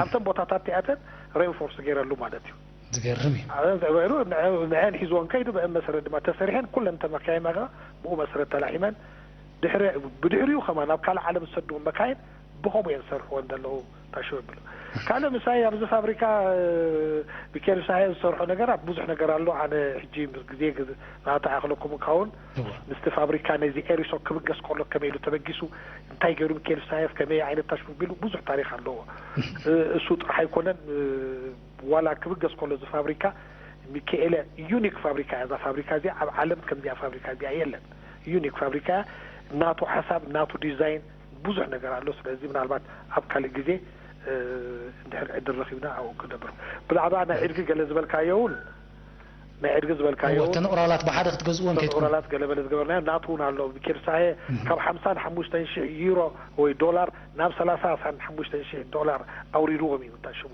ኣብተን ቦታታት እቲኣተን ሬንፎርስ ገይረሉ ማለት እዩ። ዝገርም እዩ። ኣነ እንታይ ገይሩ፣ ንዐ-፣ ንዐን ሒዝወን ከይዱ፣ ብአን መሰረት ድማ ተሰሪሐን፣ ኩለን እተን መካይን መኸ ብኡ መሰረት ተላሒመን፣ ድሕሪ-፣ ብድሕሪኡ ከማን ናብ ካልእ ዓለም ዝሰድዎም መካይን ብኸምኡ እየን ዝሰርሕወን ዘለዉ። ታሽው የብሉ። ካልእ ምሳይ ኣብዚ ፋብሪካ፣ እ፣ ሚካኤል ሳሄ ዝሰርሖ ነገራት ብዙሕ ነገር ኣሎ። ኣነ ሕጂ ምስ ግዜ ግዝ-፣ ናታ ይኣኽለኩም እንካውን እወ። ምስቲ ፋብሪካ ነዚ ኤሪሶ ክብገስ ከሎ ከመይ ኢሉ ተበጊሱ፣ እንታይ ገይሩ ሚካኤል ሳሄፍ ከመይ ዓይነት ታሽው ቢሉ ብዙሕ ታሪኽ ኣለዎ። እ፣ እሱ ጥራሕ ኣይኮነን፣ እ፣ ዋላ ክብገስ ከሎ እዚ ፋብሪካ ሚካኤለ ዩኒክ ፋብሪካ እያ። እዛ ፋብሪካ እዚኣ ኣብ ዓለም ከምዚኣ ፋብሪካ እዚኣ የለን። ዩኒክ ፋብሪካ እያ። ናቱ ሓሳብ፣ ናቱ ዲዛይን ብዙሕ ነገር ኣሎ። ስለዚ ምናልባት ኣብ ካልእ ግዜ፣ እ፣ እንድሕር ዕድል ረኺብና ኣብኡ ክነብር። ብዛዕባ ናይ ዕድጊ ገለ ዝበልካዮ እውን፣ ናይ ዕድጊ ዝበልካዮ እወ፣ እውን፣ እተን ኦራላት ብሓደ ክትገዝእወን እተን ከይትኮኑ። ኦራላት ገለ በለ ዝገበርናዮ ናቱ እውን ኣሎ። ሚካኤል ሳሄ እህ። ካብ ሓምሳን ሓሙሽተን ሽሕ ዩሮ ወይ ዶላር ናብ ሰላሳን ሓሙሽተን ሽሕ ዶላር ኣውሪድዎም እዩ። እንታይ ሽሙ፣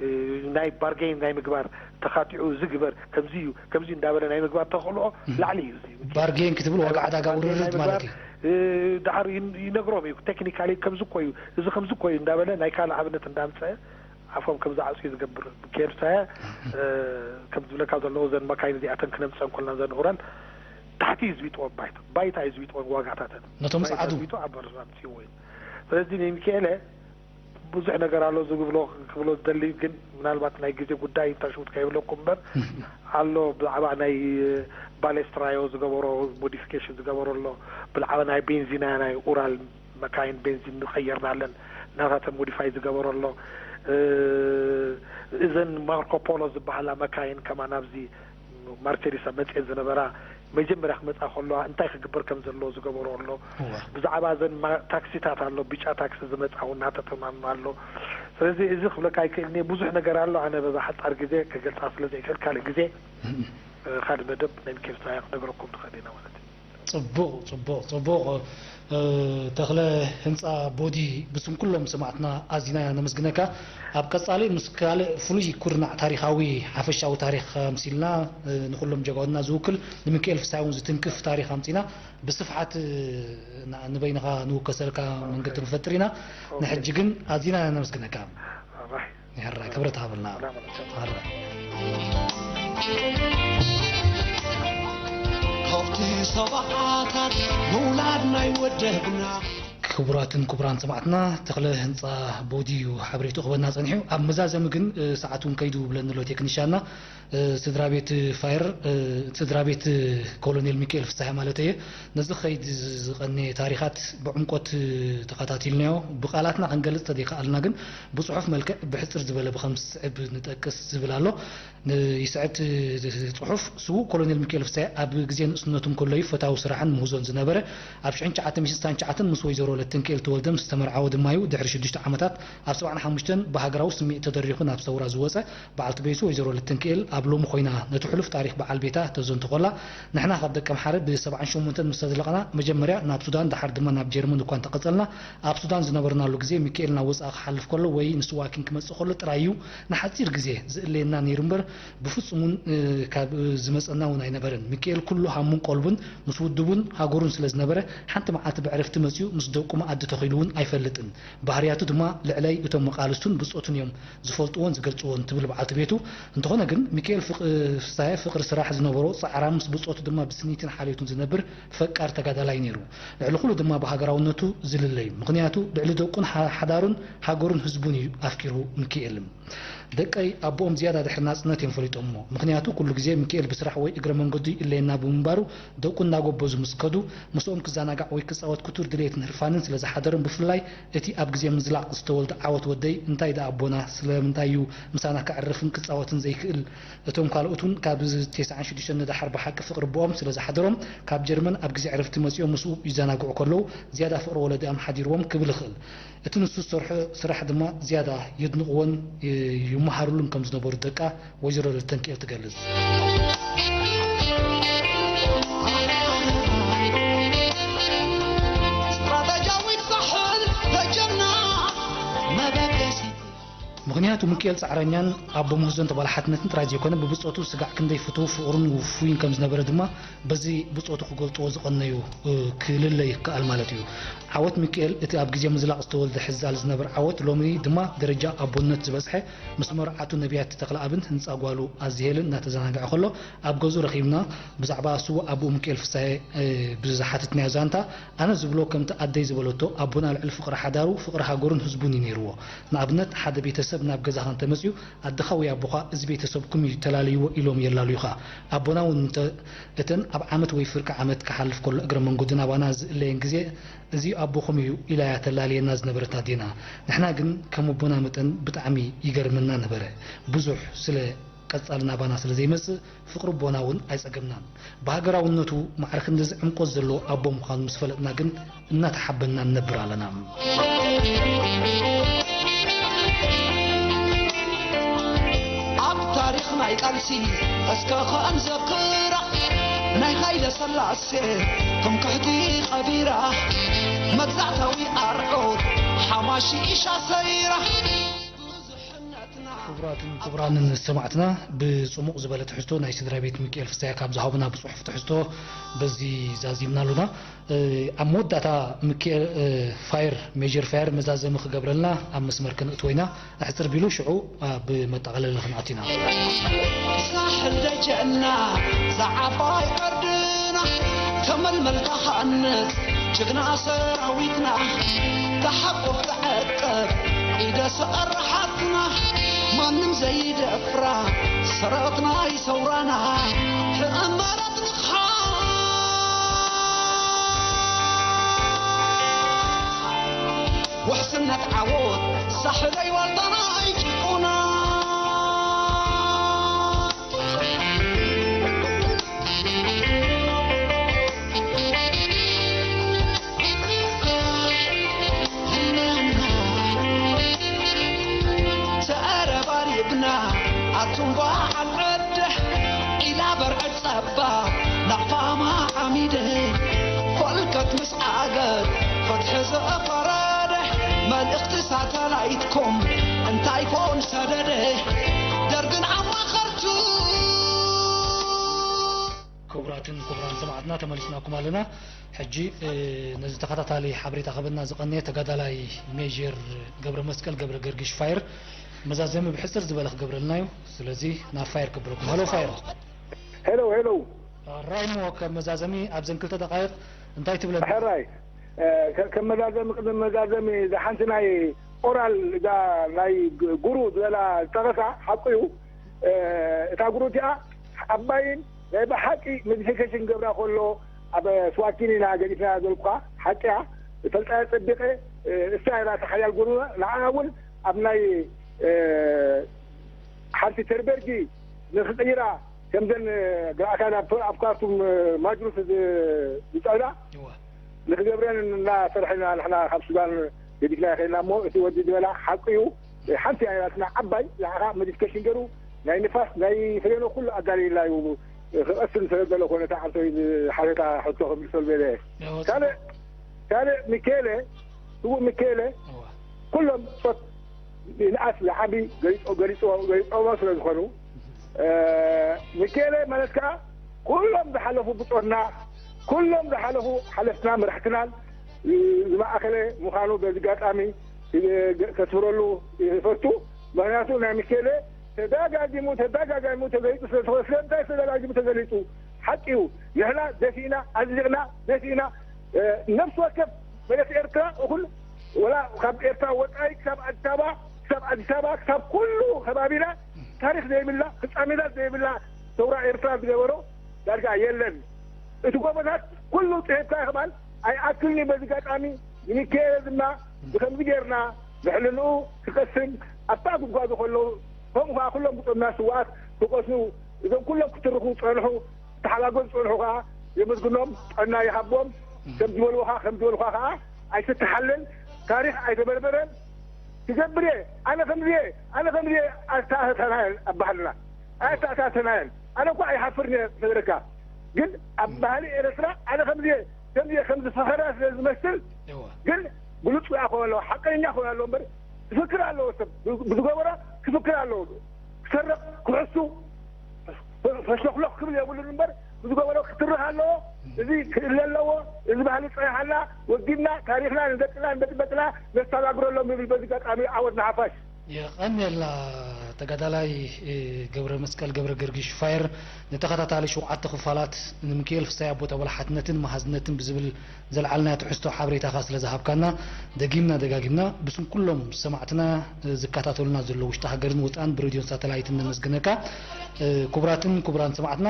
እ፣ ናይ ባርጌን ናይ ምግባር ተኻቲዑ፣ "እዚ ግበር፣ ከምዚ እዩ፣ ከምዚ እንዳበለ ናይ ምግባር ተኽእልኦ እህ። ላዕሊ እዩ እዚ። ባርጌን ክትብል ዋጋ ዕዳጋ ባርጌን ውርርድ ናይ ምግባር፣ ማለት እዩ። እ፣ ደሓር ይን-፣ ይነግሮም እዩ። ቴክኒካሊ ከምዚ እኮ እዩ፣ እዚ ከምዚ እኮ እዩ" እንዳበለ ናይ ካልእ ኣብነት እንዳምፀአ ኣፎም ከም ዝዓፅዩ ዝገብር። ኬርሳያ፣ እ፣ ከም ዝብለካ ዘለዉ እዘን መካይን እዚኣተን ክነምፀን ኮልና እዘን ኡራል ታሕቲ እዩ ዝቢጥወን ባይታ። ባይታ እዩ ዝቢጥወን ዋጋታተን። ነቶም ባይታ ዝዓዱ። ዝቢጡ ኣብ በርዛ ኣምፅእዎ እዩ። ስለዚ ናይ ሚካኤለ ብዙሕ ነገር ኣሎ ዝብሎ፣ ክብሎ ዝደሊ፣ ግን ምናልባት ናይ ግዜ ጉዳይ እንታሽውት ከይብለኩም እምበር፣ ኣሎ ብዛዕባ ናይ ባሌስትራዮ ዝገበሮ፣ ሞዲፊኬሽን ዝገበሮ ኣሎ። ብዛዕባ ናይ ቤንዚና ናይ ኡራል መካይን ቤንዚን ንቀየርናለን፣ ናታተን ሞዲፋይ ዝገበሮ ኣሎ። እ፣ እዘን ማርኮ ፖሎ ዝበሃላ መካይን ከማን ኣብዚ ማርሴዲስ ኣብ መጽኤን ዝነበራ መጀመርያ ክመጻ ከለዋ እንታይ ክግበር ከም ዘለዎ ዝገበሮ ኣሎ። እዋ። ብዛዕባ እዘን ማ-፣ ታክሲታት ኣሎ፣ ብጫ ታክሲ ዝመጻ እውን እናተተማመ ኣሎ። ስለዚ እዚ ክብለካ ኣይክእልን እየ። ብዙሕ ነገር ኣሎ። ኣነ በዛ ሓጻር ግዜ ክገልጻ ስለ ዘይክእል ካልእ ግዜ፣ እ፣ ካልእ መደብ ናይ ሚካኤል ሳያ ክነግረኩም ንኽእል ኢና ማለት እዩ። ጽቡቕ፣ ጽቡቕ፣ ጽቡቕ። እ፣ ተኽለ ህንጻ ቦዲ፣ ብስም ኩሎም ሰማዕትና ኣዚና ነመስግነካ። ኣብ ቀጻሊ ምስ ካልእ ፍሉይ ኩርናዕ ታሪኻዊ፣ ሓፈሻዊ ታሪኽ ኣምሲልና፣ እ፣ ንኹሎም ጀጋኑና ዝውክል፣ ንሚካኤል ፍስሃ እውን ዝትንክፍ ታሪኽ ኣምጺና ብስፍሓት፣ እ፣ ና-፣ ንበይንኻ ንውከሰልካ መንገዲ ንፈጥር ኢና። ንሕጂ ግን ኣዚና ነመስግነካ። ኣራይ። የራ ክብረት ሃበልና። ሰላም ኣለኩም። ኣረ። ካብቲ ሰብዓታት ምውላድ ናይ ወደብና። ክቡራትን ክቡራን ሰማዕትና፣ ተኽለ ህንፃ ቦዲ እዩ ሓበሬቱ ክበና ጸኒሑ። ኣብ መዛዘሚ ግን፣ እ፣ ሰዓት እውን ከይዱ ብለኒ ኣሎ ቴክኒሻና። እ፣ ስድራ ቤት ፋየር፣ እ፣ ስድራ ቤት ኮሎኔል ሚካኤል ፍስሃ ማለት እየ። ነዚ ከይድ ዝቐነ ታሪኻት ብዕምቆት ተኸታቲልናዮ። ብቓላትና ክንገልጽ ተደይከኣልና ግን ብጽሑፍ መልክዕ ብሕጽር ዝበለ ብኸም ዝስዕብ ንጠቅስ ዝብል ኣሎ። ን-፣ ይስዕብ እቲ ጽሑፍ። ስዉእ ኮሎኔል ሚካኤል ፍስሃ ኣብ ግዜ ንእስነቱ እንከሎ እዩ ፈታዊ ስራሕን ምህዞን ዝነበረ። ኣብ ሽሕን ትሽዓተ ሚእትን ስሳን ትሽዓተን ምስ ወይዘሮ ለተንክኤል ተወልደ ምስ ዝተመርዓወ ድማ እዩ ድሕሪ ሽዱሽተ ዓመታት ኣብ ሰብዓን ሓሙሽተን ብሃገራዊ ስምዒት ተደሪኹ ናብ ሰውራ ዝወጸ። በዓልቲ ቤቱ ወይዘሮ ለተንክኤል ኣብ ሎሚ ኮይና ነቲ ሕሉፍ ታሪኽ በዓል ቤታ ተዘንቱ ከላ፣ ንሕና ካብ ደቀምሓረ ብሰብዓን ሸሞንተን ምስ ተዝለቐና፣ መጀመርያ ናብ ሱዳን፣ ደሓር ድማ ናብ ጀርመን እኳ እንተቐጸልና፣ ኣብ ሱዳን ዝነበርናሉ ግዜ ሚካኤል ናብ ወጻኢ ክሓልፍ ከሎ ወይ ንስዋኪን ክመጽእ ከሎ ጥራይ እዩ ንሓጺር ግዜ ዝእለየና ነይሩ እምበር፣ ብፍጹም እውን፣ እ፣ ካብ ዝመጸና እውን ኣይነበረን። ሚካኤል ኩሉ ሃሙን ቀልቡን ምስ ውድቡን ሃገሩን ስለ ዝነበረ፣ ሓንቲ መዓልቲ ብዕረፍቲ መጺኡ ምስ ደቁ መኣዲ ተኺሉ እውን ኣይፈልጥን። ባህርያቱ ድማ ልዕለይ እቶም መቓልስቱን ብጾቱን እዮም ዝፈልጥዎን ዝገልጽዎን ትብል በዓልቲ ቤቱ። እንተኾነ ግን ሚካኤል ፍቅ-፣ ፍስሃየ ፍቕሪ ስራሕ ዝነበሮ፣ ጻዕራም፣ ምስ ብጾቱ ድማ ብስኒትን ሓልዮትን ዝነብር ፈቃር ተጋዳላይ ነይሩ። ልዕሊ ኩሉ ድማ ብሃገራውነቱ ዝልለ እዩ። ምኽንያቱ ልዕሊ ደቁን ሓ-፣ ሓዳሩን ሃገሩን ህዝቡን እዩ ኣፍቂሩ ሚካኤል። ደቀይ ኣቦኦም ዝያዳ ድሕሪ ናጽነት እዮም ፈሊጦምዎ። ምኽንያቱ ኩሉ ግዜ ሚካኤል ብስራሕ ወይ እግረ መንገዱ ይእለየና ብምንባሩ ደቁ እናጎበዙ ምስ ከዱ ምስኦም ክዘናጋዕ ወይ ክጻወት ክቱር ድሌትን ህርፋንን ስለ ዝሓደሮም ብፍላይ እቲ ኣብ ግዜ ምዝላቕ ዝተወልደ ዓወት ወደይ እንታይ ደኣ ኣቦና ስለምንታይ እዩ ምሳና ከዕርፍን ክጻወትን ዘይክእል? እቶም ካልኦት እውን ካብ ተስዓን ሽዱሽተን ንደሓር ብሓቂ ፍቕሪ ኣቦኦም ስለ ዝሓደሮም ካብ ጀርመን ኣብ ግዜ ዕረፍቲ መጺኦም ምስኡ ይዘናግዑ ከለዉ ዝያዳ ፍቕሪ ወለዲኦም ሓዲርዎም ክብል እኽእል። እቲ ንሱ ዝሰርሖ ስራሕ ድማ ዝያዳ የድንቕዎን ይመሃርሉን ከም ዝነበሩ ደቃ ወይዘሮ ለተንክኤል ትገልጽ። ስትራተጂያዊት ሳሕል ደጀና መበገሲ። ምኽንያቱ ሚካኤል ጻዕረኛን ኣቦ ምህዞን ተበላሓትነትን ጥራይ ዘይኮነ፣ ብብጾቱ ስጋዕ ክንደይ ፍቱው፣ ፍቑርን ውፉይን ከም ዝነበረ ድማ በዚ ብጾቱ ክገልጽዎ ዝቐነዩ፣ እ፣ ክልለ ይከኣል ማለት እዩ። ዓወት ሚካኤል፣ እቲ ኣብ ግዜ ምዝላቕ ዝተወልደ ሕዛል ዝነብር ዓወት፣ ሎሚ ድማ ደረጃ ኣቦነት ዝበጽሐ፣ ምስ መርዓቱ ነቢያት ተኽለኣብን ህንጻ ጓሉ ኣዝሄልን እናተዘናግዐ ከሎ፣ ኣብ ገዝኡ ረኺብና ብዛዕባ ስዉእ ኣቦኡ ሚካኤል ፍስሃየ፣ እ፣ ብዝሓተትናዮ ዛንታ፣ ኣነ ዝብሎ ከምቲ ኣደይ ዝበለቶ፣ ኣቦና ልዕሊ ፍቕሪ ሓዳሩ፣ ፍቕሪ ሃገሩን ህዝቡን እዩ ነይርዎ። ንኣብነት፣ ሓደ ቤተሰብ ናብ ገዛኻ እንተመጺኡ፣ ኣደኻ ወይ ኣቦኻ፣ "እዚ ቤተሰብኩም እዩ ተላልይዎ" ኢሎም የላልዩኻ። ኣቦና እውን እንተ-፣ እተን ኣብ ዓመት ወይ ፍርቂ ዓመት ክሓልፍ ከሎ እግረ መንገዱ ናባና ዝእለየን ግዜ፣ "እዚ ኣቦኹም እዩ" ኢላ እያ ተላልየና ዝነበረት ኣዴና። ንሕና ግን ከም ኣቦና መጠን ብጣዕሚ ይገርመና ነበረ። ብዙሕ ስለ ቀጻሊ ናባና ስለ ዘይመጽእ፣ ፍቕሪ ኣቦና እውን ኣይጸገምናን። ብሃገራውነቱ ማዕረ ክንድዚ ዕምቆት ዘለዎ ኣቦ ምዃኑ ምስ ፈለጥና ግን እናተሓበንና ንነብር ኣለና። ኣብ ታሪኽ ናይ ቃልሲ እስከ ኸኣ ንዘክራ፣ ናይ ሃይለ ሰላሴ ትምክሕቲ ቀቢራ፣ መግዛእታዊ ኣርዑት ሓማሺ ኢሻ ሰይራ። ክቡራትን ክቡራንን ሰማዕትና፣ ብጽሙቕ ዝበለ ትሕዝቶ ናይ ስድራ ቤት ሚካኤል ፍስሃየ ካብ ዝሃቡና ብጽሑፍ ትሕዝቶ በዚ ዛዚምና ኣሉና። እ፣ ኣብ መወዳእታ ሚካኤል፣ እ፣ ፋየር፣ ሜጀር ፋየር መዛዘሚ ክገብረልና ኣብ መስመር ከነእትዎ ኢና። ኣሕጽር ቢሉ ሽዑ ኣብ መጠቓለሊ ክንኣቱ ኢና። ሳሕል ደጀና ዝዓባይ ዓድና፣ ተመልመል ተሃንጽ ጅግና ሰራዊትና፣ ተሓቁፍ ተዐቀብ ኢደ ሰራሓትና፣ ማንም ዘይደፍራ ሰራዊትና ይሰውራና፣ ተኣማራትና ውሕስነት ዓወት ሳሕለይ ዋልታና ኣይጭቁና። ተኣረባሪብና ኣቱም በዓል ዕደ ኢላ በርዕድ ጸባ ናቕፋማ ዓሚደ ገር ፍትሒ ዘፈረደ መልእኽቲ ሳተላይትኩም እንታይ ኮን ሰደደ ደርግን ኣማኸርቱ። ክቡራትን ክቡራን ሰማዕትና ተመሊስናኩም ኣለና። ሕጂ ነዚ ተኸታታሊ ሓበሬታ ከበና ዝቐነየ ተጋዳላይ ሜጀር ገብረ መስቀል ገብረ ገርጊሽ ፋየር መዛዘሚ ብሕፅር ዝበለ ክገብረልና እዩ። ስለዚ ናብ ፋየር ክብረኩም። ሃሎ ፋየር። ሄሎ ሄሎ። ራይሞ ከም መዛዘሚ ኣብዘን ክልተ ደቃይቕ እንታይ ትብለና? ሕራይ ከም መዛዘሚ ቅድሚ መዛዘሚ እዛ ሓንቲ ናይ ኦራል እዛ ናይ ጉሩ ዝበላ ዝጠቐሳ ሓቁ እዩ። እታ ጉሩ እቲኣ ዓባይን ናይ ብሓቂ ሞዲፊኬሽን ገብራ ከሎ ኣብ ስዋኪኒ ኢና ገዲፍና ዘልኩኻ ሓቂ እያ። ፈልጣያ ጸቢቐ እሳ እያ እታ ሓያል ጉሩ ንዓኣ እውን ኣብ ናይ ሓንቲ ተርበርጊ ንክቕይራ ከምዘን ግርኣካን ኣብ ኣብ ካርቱም ማጅሩስ ዝጸዕዳ ንክገብረን እናሰርሐና ንሕና ካብ ሱዳን ገዲፍና ይኸድና እሞ እቲ ወዲ ዝበላ ሓቂ እዩ። ሓንቲ እያ ናትና ዓባይ ንዓኻ ሞዲፊኬሽን ገይሩ ናይ ንፋስ ናይ ፍሬኖ ኩሉ ኣዳልይላ እዩ። ክቐስን ስለ ዘሎ ኮነ እታ ዓንቶይ ዝሓተታ ሕቶ ክምልሰሉ በለ። ካልእ ካልእ ሚካኤለ ስዉእ ሚካኤለ ኩሎም ጾት ይንኣስ ዝዓቢ ገሊጾ ገሊጾ ገሊጾሞ ስለ ዝኾኑ ሚካኤለ ማለት ከዓ ኩሎም ዝሓለፉ ብጾትና ኩሎም ዝሓለፉ ሓለፍትና መራሕትናን ዝማእኸለ ምዃኑ በዚ ኣጋጣሚ ከስምረሉ ይፈቱ። ምኽንያቱ ናይ ሚካኤለ ተደጋጊሙ ተደጋጋሙ ተገሊጹ ስለ ዝኾነ ስለምንታይ ተደጋጊሙ ተገሊጹ ሓቂ እዩ። ንሕና ደፊእና ኣዝሊቕና ደፊእና ነፍሲ ወከፍ መሬት ኤርትራ እኹል ወላ ካብ ኤርትራ ወጻኢ ክሳብ ኣዲስ ኣበባ ክሳብ ኣዲስ ኣበባ ክሳብ ኩሉ ከባቢና ታሪኽ ዘይብላ ፍጻሜታት ዘይብላ ሰውራ ኤርትራ ዝገበሮ ዳርጋ የለን። እቲ ጎቦታት ኩሉ ጽሒፍካ ይኽማል ኣይኣክልን እዩ። በዚ ኣጋጣሚ ንሚካኤለ ድማ ብኸምዚ ጌርና ንሕልንኡ ክቐስን ኣብታ ጉድጓዱ ከለዉ ከምኡ ከዓ ኩሎም ብጾትና ስውኣት ክቐስኑ እዞም ኩሎም ክትርኹ ዝጸንሑ ዝተሓጋገዙ ዝጸንሑ ከዓ የመስግኖም፣ ጥዕና ይሃቦም። ከም ዝበልዎ ከዓ ከም ዝበልኳ ከዓ ኣይትተሓለል፣ ታሪኽ ኣይተበርበረን። ክገብር እየ ኣነ ከምዚ እየ ኣነ ከምዚ እየ ኣተኣታተናየን ኣብ ባህልና ኣተኣታተናየን። ኣነ እኳ ኣይሓፍርን እየ ክነግረካ፣ ግን ኣብ ባህሊ ኤርትራ ኣነ ከምዚ እየ ከምዚ እየ ከምዚ ፈኸራ ስለ ዝመስል ግን ግሉጽ ክኾን ኣለዎ፣ ሓቀኛ ክኾን ኣለዎ እምበር ክፍክር ኣለዎ። ሰብ ብዝገበሮ ክፍክር ኣለዎ። ክሰርቕ ክሕሱ ፈሽለኽሎኽ ክብል የብሉን እምበር ብዝገበሮ ክትርኽ ኣለዎ። እዚ ክእለ ኣለዎ። እዚ ባህሊ ጸኒሓና ወጊድና ታሪኽና ንደቅና ንደቂ ደቅና ነስተጋግረሎም ይብል። በዚ ኣጋጣሚ ዓወት ንሓፋሽ። የቐንየልና ተጋዳላይ ገብረ መስቀል ገብረ ገርጊሽ ፋየር ንተኸታታሊ ሸውዓተ ክፋላት ንምክኤል ፍሳይ ኣቦ ተበላሓትነትን መሃዝነትን ብዝብል ዘልዓልናዮ ትሕዝቶ ሓበሬታኻ ስለ ዝሃብካና ደጊምና ደጋጊምና ብስም ኩሎም ሰማዕትና ዝከታተሉና ዘለዉ ውሽጢ ሃገርን ወፃእን ብሬድዮን ሳተላይትን ነመስግነካ። ክቡራትን ክቡራን ሰማዕትና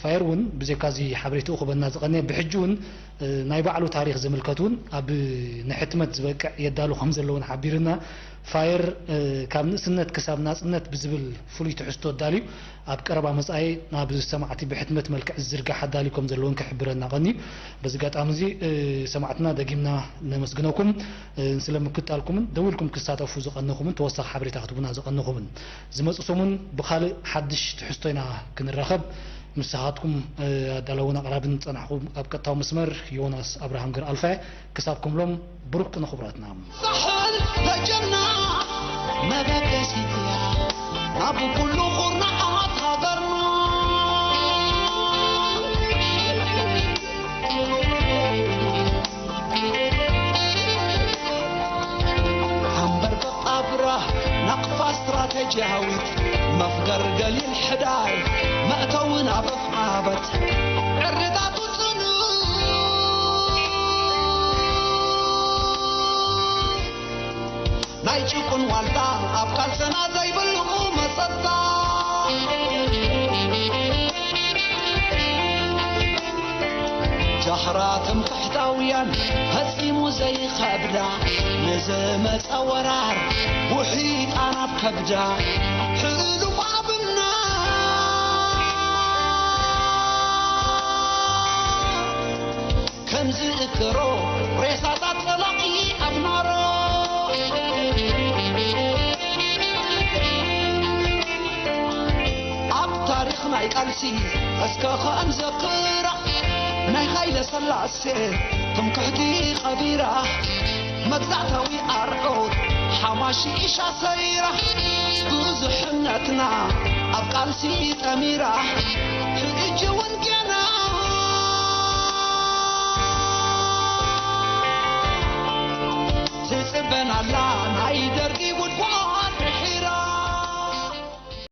ፋየር እውን ብዘይካዚ ሓበሬትኡ ክበና ዝቐነየ ብሕጂ እውን ናይ ባዕሉ ታሪኽ ዝምልከት እውን ኣብ ንሕትመት ዝበቅዕ የዳሉ ከም ዘለውን ሓቢርና። ፋየር ካብ ንእስነት ክሳብ ናጽነት ብዝብል ፍሉይ ትሕዝቶ ኣዳልዩ ኣብ ቀረባ መጻኢ ናብ ሰማዕቲ ብሕትመት መልክዕ ዝዝርጋሕ ኣዳልዩ ከም ዘለውን ክሕብረና ቀንዩ። በዚ ኣጋጣሚ እዚ ሰማዕትና ደጊምና ነመስግነኩም። ስለ ምክታልኩምን ደዊልኩም ክሳተፉ ዝቐነኹምን ተወሳኺ ሓበሬታ ክትቡና ዝቐነኹምን ዝመጽእ ሰሙን ብኻልእ ሓድሽ ትሕዝቶ ኢና ክንራኸብ። ምሳኻትኩም ኣዳለውን ኣቕራብን ዝጸናሕኹ ኣብ ቀጥታዊ መስመር ዮናስ ኣብርሃም ገርኣልፋ ክሳብ ከምሎም ብሩክ ቅነ ክቡራትና። ሳሕል በጀና መበገሲት እያ ናብ ኩሉ ኩርናዓት ሃገርና። ኣንበር በቃ ብራህ ናቕፋ ስትራተጂያዊት መፍገር ገሊል ሕዳይ መእተዊ ናብ ኣፍዓበት ዕርዳቱ ጽኑዕ ናይ ጭቁን ዋልታ ኣብ ቃልሰና ዘይብሉ መጸታ ጃህራ ትምክሕታውያን ፈጺሙ ዘይኸብዳ ንዝመጸ ወራር ውሒጣ ናብ ከብዳ ሕሉፍ ኣብና ከም ዝእክሮ ሬሳታት ጸላኢ ኣብ ናሮ ኣብ ታሪኽ ናይ ቃልሲ እስከ ኸእንዘክራ ናይ ሃይለ ሰላሴ ትምክሕቲ ቐቢራ፣ መግዛእታዊ ኣርዑት ሓማሺ ኢሻ ሰይራ፣ ብዙሕነትና ኣብ ቃልሲ ጠሚራ፣ ሕጂ እውን ገና